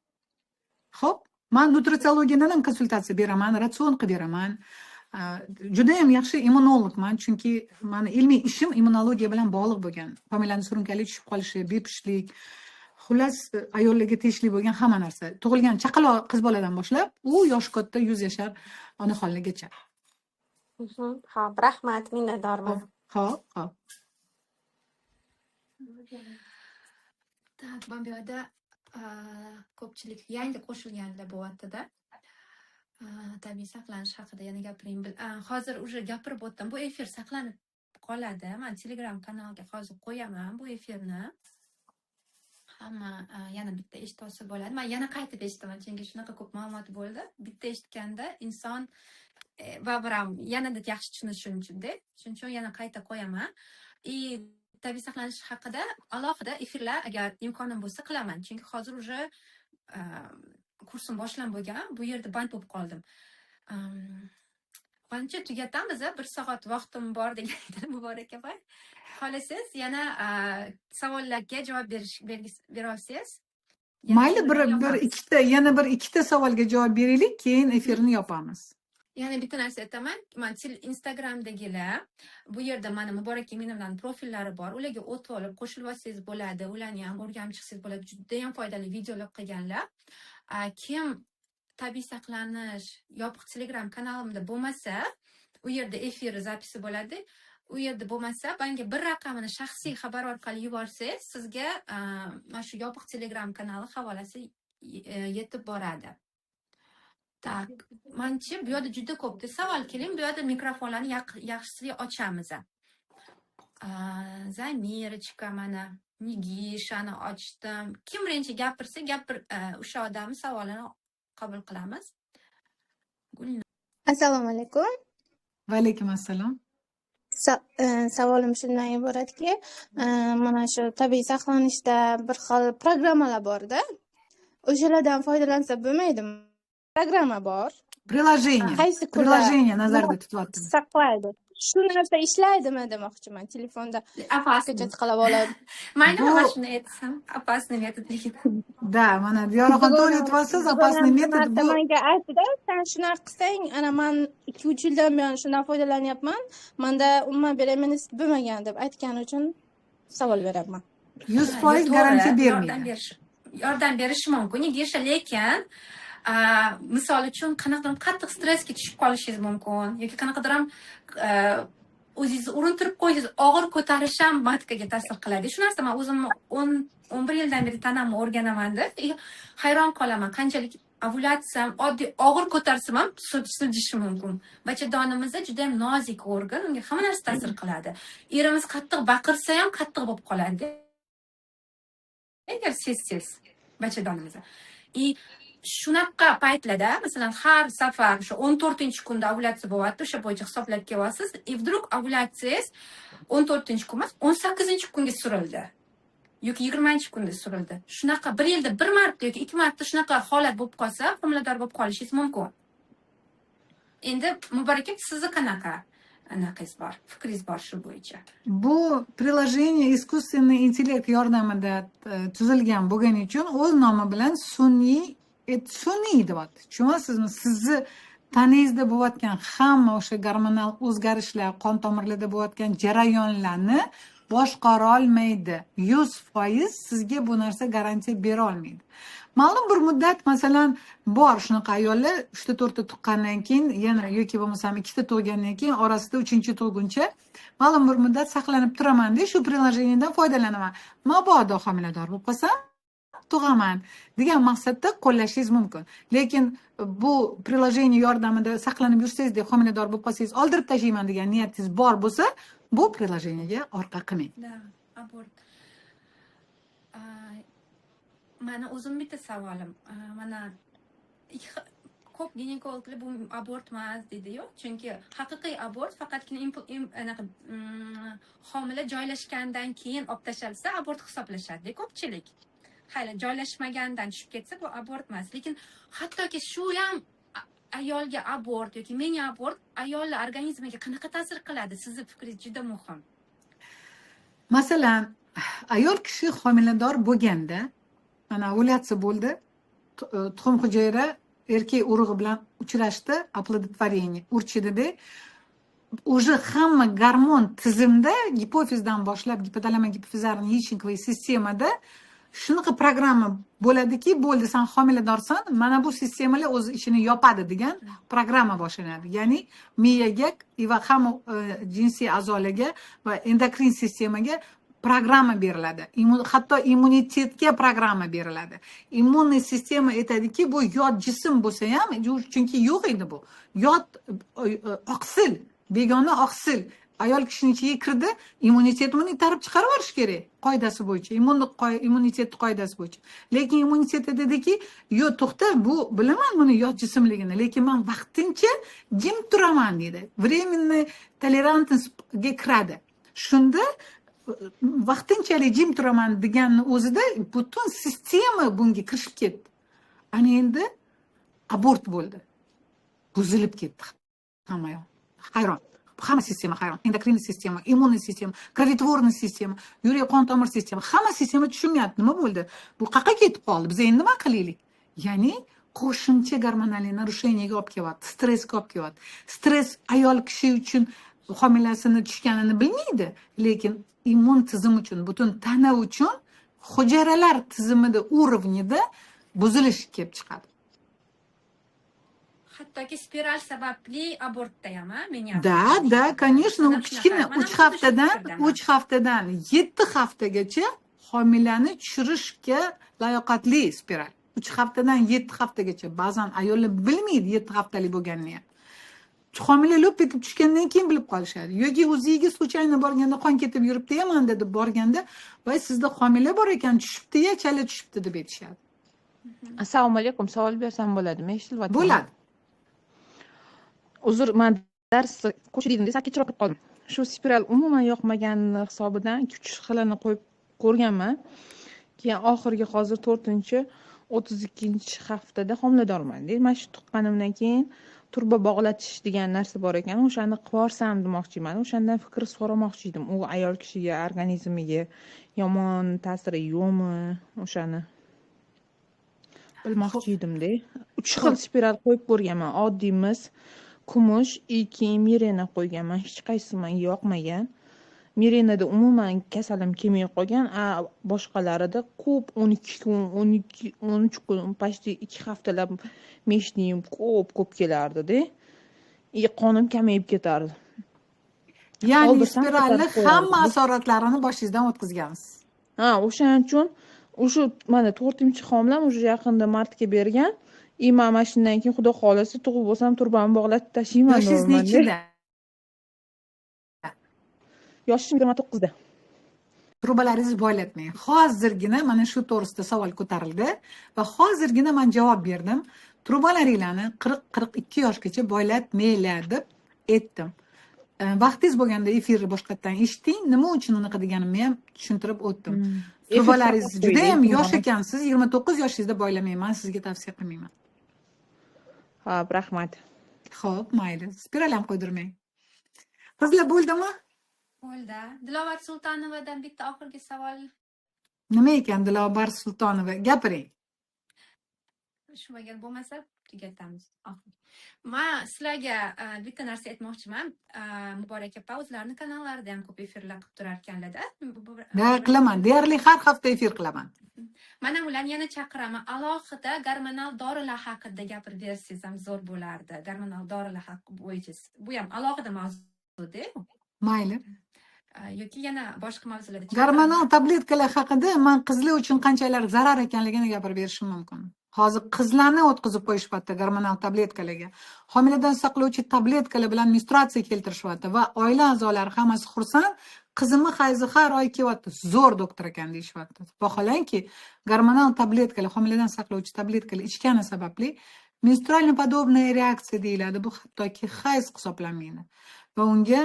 Xo'p, man nutritsiologiyadan ham konsultatsiya beraman, ratsion qilib beraman. Juda ham yaxshi immunologman, chunki mani ilmiy ishim immunologiya bilan bog'liq bo'lgan. Homilani surunkali tushib qolishi, bepushtlik, xullas ayollarga tegishli bo'lgan hamma narsa. Tug'ilgan chaqaloq qiz boladan boshlab, u yoshi katta 100 yashar onaxonlargacha. Xo'p, rahmat, minnatdorman. Xo'p, xo'p. Так, mana bu yerda ko'pchilik yangi qo'shilganlar bo'lyapti-da. Tabiiy saqlanish haqida yana gapiring. Hozir уже gapirib o'tdim. Bu efir saqlanib qoladi. Men Telegram kanalga hozir qo'yaman bu efirni. Hamma yana bitta eshitib olsa bo'ladi. Men yana qaytib eshitaman, chunki shunaqa ko'p ma'lumot bo'ldi. Bitta eshitganda inson baribir ham yanada yaxshi tushunishi uchun-da. Shuning uchun yana qayta qo'yaman. И tabiiy saqlanish haqida alohida efirlar agar imkonim bo'lsa qilaman. Chunki hozir уже kursim boshlanib bo'lgan, bu yerda band bo'lib qoldim. Manimcha tugatamiz, 1 soat vaqtim bor degan edi Muborak opa. Xohlasangiz yana savollarga javob bera olsangiz. Mayli, bir ikkita, yana bir ikkita savolga javob beraylik, keyin efirni yopamiz. Yana bitta narsa aytaman. Man Instagramdagilar, bu yerda mana Muborak Eminovlarning profillari bor. Ularga o'tib olib qo'shilib olsangiz bo'ladi. Ularni ham o'rganib chiqsangiz bo'ladi. Juda ham foydali videolar qilganlar. Kim tabiiy saqlanish yopiq Telegram kanalimda bo'lmasa, u yerda efir запись i bo'ladi. U yerda bo'lmasa, menga bir raqamini shaxsiy xabar orqali yuborsangiz, sizga mana shu yopiq Telegram kanali havolasi yetib boradi. Так, manchi bu yerda juda ko'p savol keling, bu yerda mikrofonlarni yaxshisi ochamiz. Zamirочка, mana Nigishani ochdim. Kim birinchi gapirsa, gapir, o'sha odamni savolini qabul qilamiz. Gulnora. Assalomu alaykum. Va alaykum assalom. Savolim shundan iboratki, mana shu tabiiy saqlanishda bir xil programmalar borda. O'shalardan foydalansa bo'lmaydimi? Programma bor. Приложение. Qaysi kunlar Приложение nazarda tutyaptimi? saqlaydi? Shu narsa ishlaydimi demoqchiman. Telefonda Опасный. скачать qilib olib. Maylimi, Bu man shuni aytsam? Опасный metod lekin. Да, mana Diyoraxon, to'g'ri aytyapsiz, опасный Dugonam bir metod marta bu. menga aytdida, san shunaqa qilsang, ana man 2-3 yildan buyon shundan foydalanyapman. Manda umuman беременность bo'lmagan deb aytgani uchun savol beryapman. Yuz Ha, foiz to'g'ri, garantiya yordam bermaydi. berish mumkin, Nigisha, lekin misol uchun qanaqadir qattiq stressga tushib qolishingiz mumkin yoki qanaqadir ham o'zingizni urintirib qo'ysangiz, og'ir ko'tarish ham матка ga ta'sir qiladi. Shu narsa man o'zimni 10-11 yildan beri tanamni o'rganamanda и hayron qolaman, qanchalik ovulyatsiyam oddiy og'ir ko'tarsam ham siljishi mumkin. Bachadonimizda juda ham nozik organ, unga hamma narsa ta'sir qiladi. Erimiz qattiq baqirsa ham qattiq bo'lib qoladi. Agar sessiz bachadonimizda. И shunaqa paytlarda, masalan, har safar o'sha 14-kunda ovulyatsiya bo'lyapti, o'sha bo'yicha hisoblab kelyapsiz, и вдруг ovulyatsiyangiz 14-kun emas, 18-kunga surildi yoki 20-kunda surildi. Shunaqa bir yilda bir marta yoki ikki marta shunaqa holat bo'lib qolsa, homilador bo'lib qolishingiz mumkin. Endi Muborak aka, sizni qanaqa anaqangiz bor, fikringiz bor shu bo'yicha? Bu приложение искусственный интеллект yordamida tuzilgan bo'lgani uchun o'z nomi bilan sun'iy deyapti. Tushunyapsizmi? Sizni tanangizda bo'layotgan hamma o'sha gormonal o'zgarishlar, qon tomirlarda bo'layotgan jarayonlarni boshqara olmaydi. 100% sizga bu narsa garantiya bera olmaydi. Ma'lum bir muddat, masalan, bor shunaqa ayollar uchta, to'rtta tuqqandan keyin yana yoki bo'lmasam ikkita tug'gandan keyin orasida uchinchi tug'guncha ma'lum bir muddat saqlanib turaman deb shu приложение dan foydalanaman. Mabodo homilador bo'lib qolsam, tug'aman degan maqsadda qo'llashingiz mumkin. Lekin bu приложение yordamida saqlanib yursangiz deb homilador bo'lib qolsangiz, oldirib tashlayman degan niyatingiz bor bo'lsa, bu приложение ga orqa qilmang. Да, abort. Mani o'zim bitta savolim. Mana ko'p ginekologlar bu abort emas deydi-yu. Chunki haqiqiy abort faqatgina anaqa, homila joylashgandan keyin olib tashlalsa abort hisoblashadi ko'pchilik. Hali joylashmagandan tushib ketsa, bu abort emas. Lekin hattoki shu ham ayolga abort yoki mini abort ayollar organizmiga qanaqa ta'sir qiladi? Sizni fikringiz juda muhim. Masalan, ayol kishi homilador bo'lganda, mana ovulyatsiya bo'ldi, tuxum hujayra erkak urug'i bilan uchrashdi, оплодотворение, urchidida уже hamma gormon tizimda, gipofizdan boshlab gipotalamo гипофизарный яичниковый sistemada shunaqa programma bo'ladiki, bo'ldi, san homiladorsan, mana bu sistemalar o'z ishini yopadi degan programma boshlanadi. Ya'ni miyaga va hamma jinsiy a'zolarga va endokrin sistemaga programma beriladi. Hatto immunitetga programma beriladi. Иммунный sistema aytadiki, bu yot jism bo'lsa ham, chunki yo'q edi bu. Yot oqsil, begona oqsil ayol kishining ichiga kirdi, immunitet uni itarib chiqarib yuborish kerak qoidasi bo'yicha, immunitet qoidasi bo'yicha. Lekin immunitet dediki, yo'q, to'xta, bu bilaman buni yot jismligini, lekin man vaqtincha jim turaman deydi. Временный толерантность ga kiradi. Shunda vaqtinchalik jim turaman deganni o'zida butun sistema bunga kirishib ketdi. Ana endi abort bo'ldi. Buzilib ketdi hamma yoq. Hayron. Hamma sistema hayron. Endokrin sistema, иммунный sistema, кроветворный sistema, yurak qon tomir sistema, hamma sistema tushunmayapti, nima bo'ldi? Bu qayerga ketib qoldi? Biz endi nima qilaylik? Ya'ni qo'shimcha gormonal нарушение ga olib kelyapti, stressga olib kelyapti. Stress ayol kishi uchun homilasini tushganini bilmaydi, lekin immun tizim uchun, butun tana uchun hujayralar tizimida уровни da buzilish kelib chiqadi. Hattoki spiral sababli abortda ham, a, meni Да, да, конечно, u Mana kichkina shunaqa. Mana 3 xuddi shu haftadan fikrdaman. 3 haftadan 7 haftagacha homilani tushirishga layoqatli spiral. 3 haftadan 7 haftagacha. Ba'zan ayollar bilmaydi 7 haftalik bo'lganini ham. Homila lo'p etib tushgandan keyin bilib qolishadi. Yoki УЗИga случайно borganda, qon ketib yuribdi manda deb borganda, voy, sizda homila bor ekan, tushibdi-ya, chala tushibdi deb aytishadi. Assalomu alaykum, savol bersam bo'ladimi? Eshitilyaptimi? Bo'ladi. Uzr, man darsni ko'chirdim, sal kechroq kirib qoldim. Shu spiral umuman yoqmagani hisobidan ikki uch xilini qo'yib ko'rganman. Keyin oxirgi, hozir to'rtinchi, 32-haftada homiladorman. Mana shu tuqqanimdan keyin truba bog'latish degan narsa bor ekan, o'shani qilib yuborsam demoqchiman. O'shandan fikr so'ramoqchi edim. U ayol kishiga, organizmiga yomon ta'siri yo'qmi, o'shani bilmoqchi edimda. Uch xil spiral qo'yib ko'rganman: oddiy mis, kumush и keyin Mirena qo'yganman. Hech qaysisi menga yoqmagan. Mirenada umuman kasalim kelmay qolgan, a boshqalarida ko'p, 12 kun, 12, 13 kun, почти 2 haftalab месячный im ko'p ko'p kelardida и qonim kamayib ketardi. Ya'ni Oldirsam spiralni ko'tarib qo'yardi. hamma asoratlarini boshingizdan o'tkazgansiz. Ha, o'shaning uchun o'sha mana to'rtinchi homilam уже, yaqinda martga bergan. И man mana shundan keyin, xudo xohlasa, tug'ib bo'lsam, trubamni bog'latib tashlayman Yoshingiz deyapmanda. nechida? Yoshim 29da. Trubalaringizni boylatmang. Hozirgina mana shu to'g'risida savol ko'tarildi va hozirgina man javob berdim. Trubalaringlarni 40-42 yoshgacha boylatmanglar deb aytdim. Vaqtingiz bo'lganda efirni boshqatdan eshiting. Nima uchun unaqa deganimni ham tushuntirib o'tdim. Trubalaringiz Efir juda ham qo'ydi, yosh ekansiz, 29 yoshingizda boylamang, man sizga tavsiya qilmayman. Ho'p, rahmat. Xo'p, mayli. Spiral ham qo'ydirmang. Qizlar, bo'ldimi? Bo'ldi. Dilovar Sultonovadan bitta oxirgi savol. Nima ekan, Dilobar Sultonova? Gapiring. Shu agar bo'lmasa, tugatamiz. Man sizlarga bitta narsa aytmoqchiman. Muborak opa o'zlarini kanallarida ham ko'p efirlar qilib turar ekanlarda. Da, qilaman. Deyarli har hafta efir qilaman. Man ham ularni yana chaqiraman. Alohida gormonal dorilar haqida gapirib bersangiz ham zo'r bo'lardi. Gormonal dorilar haqi bo'yicha. Bu ham alohida mavzuda. Mayli. Yoki yana boshqa mavzularda. Gormonal tabletkalar haqida man qizlar uchun qanchalar zarar ekanligini gapirib berishim mumkin. Hozir qizlarni o'tqizib qo'yishyapti gormonal tabletkalarga. Homiladan saqlovchi tabletkalar bilan menstruatsiya keltirishyapti va oila a'zolari hammasi xursand. Qizimni hayzi har oy kelyapti, zo'r doktor ekan deyishyapti. Vaholanki, gormonal tabletkalar, homiladan saqlovchi tabletkalar ichgani sababli менструально подобная reaksiya deyiladi. Bu hattoki hayz hisoblanmaydi. Va unga,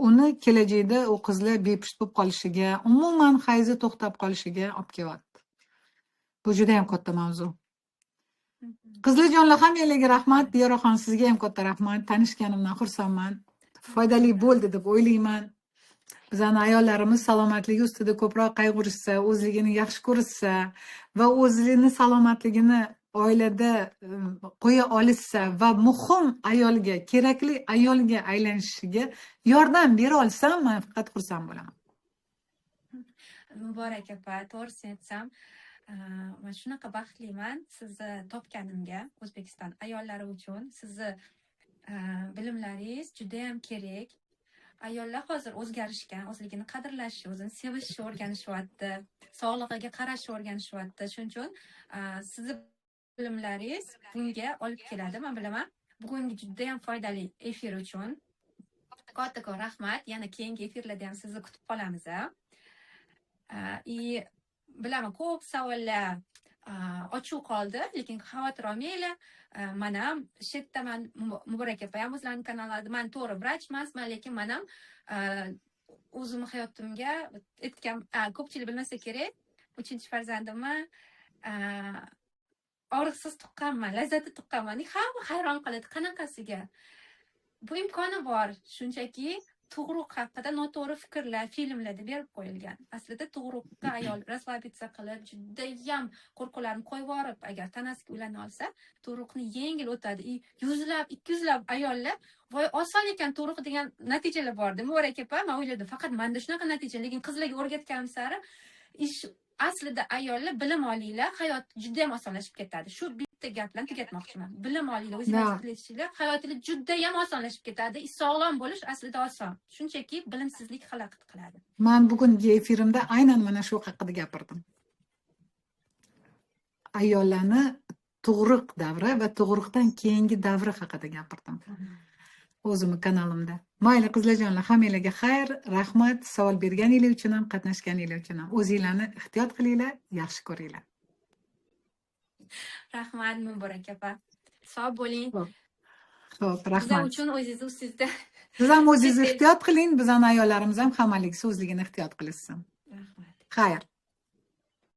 uni kelajakda u qizlar bepusht bo'lib qolishiga, umuman hayzi to'xtab qolishiga olib kelyapti. Bu juda ham katta mavzu. Qizlarjonlar, hammanglarga rahmat. Diyoraxon, sizga ham katta rahmat. Tanishganimdan xursandman. Foydali bo'ldi deb o'ylayman. Bizani ayollarimiz salomatligi ustida ko'proq qayg'urishsa, o'zligini yaxshi ko'rishsa va o'zini salomatligini oilada qo'ya olishsa va muhim ayolga, kerakli ayolga aylanishiga yordam bera olsam, man faqat xursand bo'laman. Muborak opa, to'g'risini aytsam, man shunaqa baxtliman sizni topganimga. O'zbekiston ayollari uchun sizni bilimlaringiz judayam kerak. Ayollar hozir o'zgarishgan, o'zligini qadrlashni, o'zini sevishni o'rganishyapti, sog'lig'iga qarashni o'rganishyapti. Shuning uchun sizni bilimlaringiz bunga olib keladi, man bilaman. Bugungi judayam foydali efir uchun kattakon rahmat. Yana keyingi efirlarda ham sizni kutib qolamiz. И bilaman, ko'p savollar ochiq qoldi, lekin xavotir olmanglar. Man ham shu yerdaman, Muborak opa ham o'zlarini kanallarida. Man to'g'ri vrach emasman, lekin man ham o'zimni hayotimga aytgan, ko'pchilik bilmasa kerak, uchinchi farzandimni og'riqsiz tuqqanman, lazzatli tuqqanman. Hamma hayron qoladi, qanaqasiga bu imkoni bor. Shunchaki tug'ruq haqida noto'g'ri fikrlar filmlarda berib qo'yilgan. Aslida tug'ruqqa ayol расслабиться qilib, judayam qo'rquvlarni qo'yib yuborib, agar tanasiga ulana olsa, tug'ruqni yengil o'tadi. И yuzlab, 200 lab ayollar voy, oson ekan tug'ruq degan natijalar bordi. Muborak opa, man o'yladim, faqat manda shunaqa natija, lekin qizlarga o'rgatganim sari ish aslida ayollar bilim olinglar, hayot judayam osonlashib ketadi. Shu bitta gap bilan tugatmoqchiman. Bilim olinglar, o'zinglar, hayotingiz judayam osonlashib ketadi. Sog'lom bo'lish aslida oson, shunchaki bilimsizlik xalaqit qiladi. Man bugungi efirimda aynan mana shu haqida gapirdim. Ayollarni tug'ruq davri va tug'ruqdan keyingi davri haqida gapirdim. O'zimni kanalimda. Mayli, qizlarjonlar, hammanglarga xayr, rahmat savol berganinglar uchun ham, qatnashganinglar uchun ham. O'zinglarni ehtiyot qilinglar, yaxshi ko'ringlar. Rahmat, Muborak opa. Sog' bo'ling. Xo'p, Bizlar rahmat. uchun o'zingizni ustingizda. Siz ham o'zingizni Chet el- ehtiyot qiling, bizani ayollarimiz ham hammaligi o'zligini ehtiyot qilishsin. Rahmat. Xayr.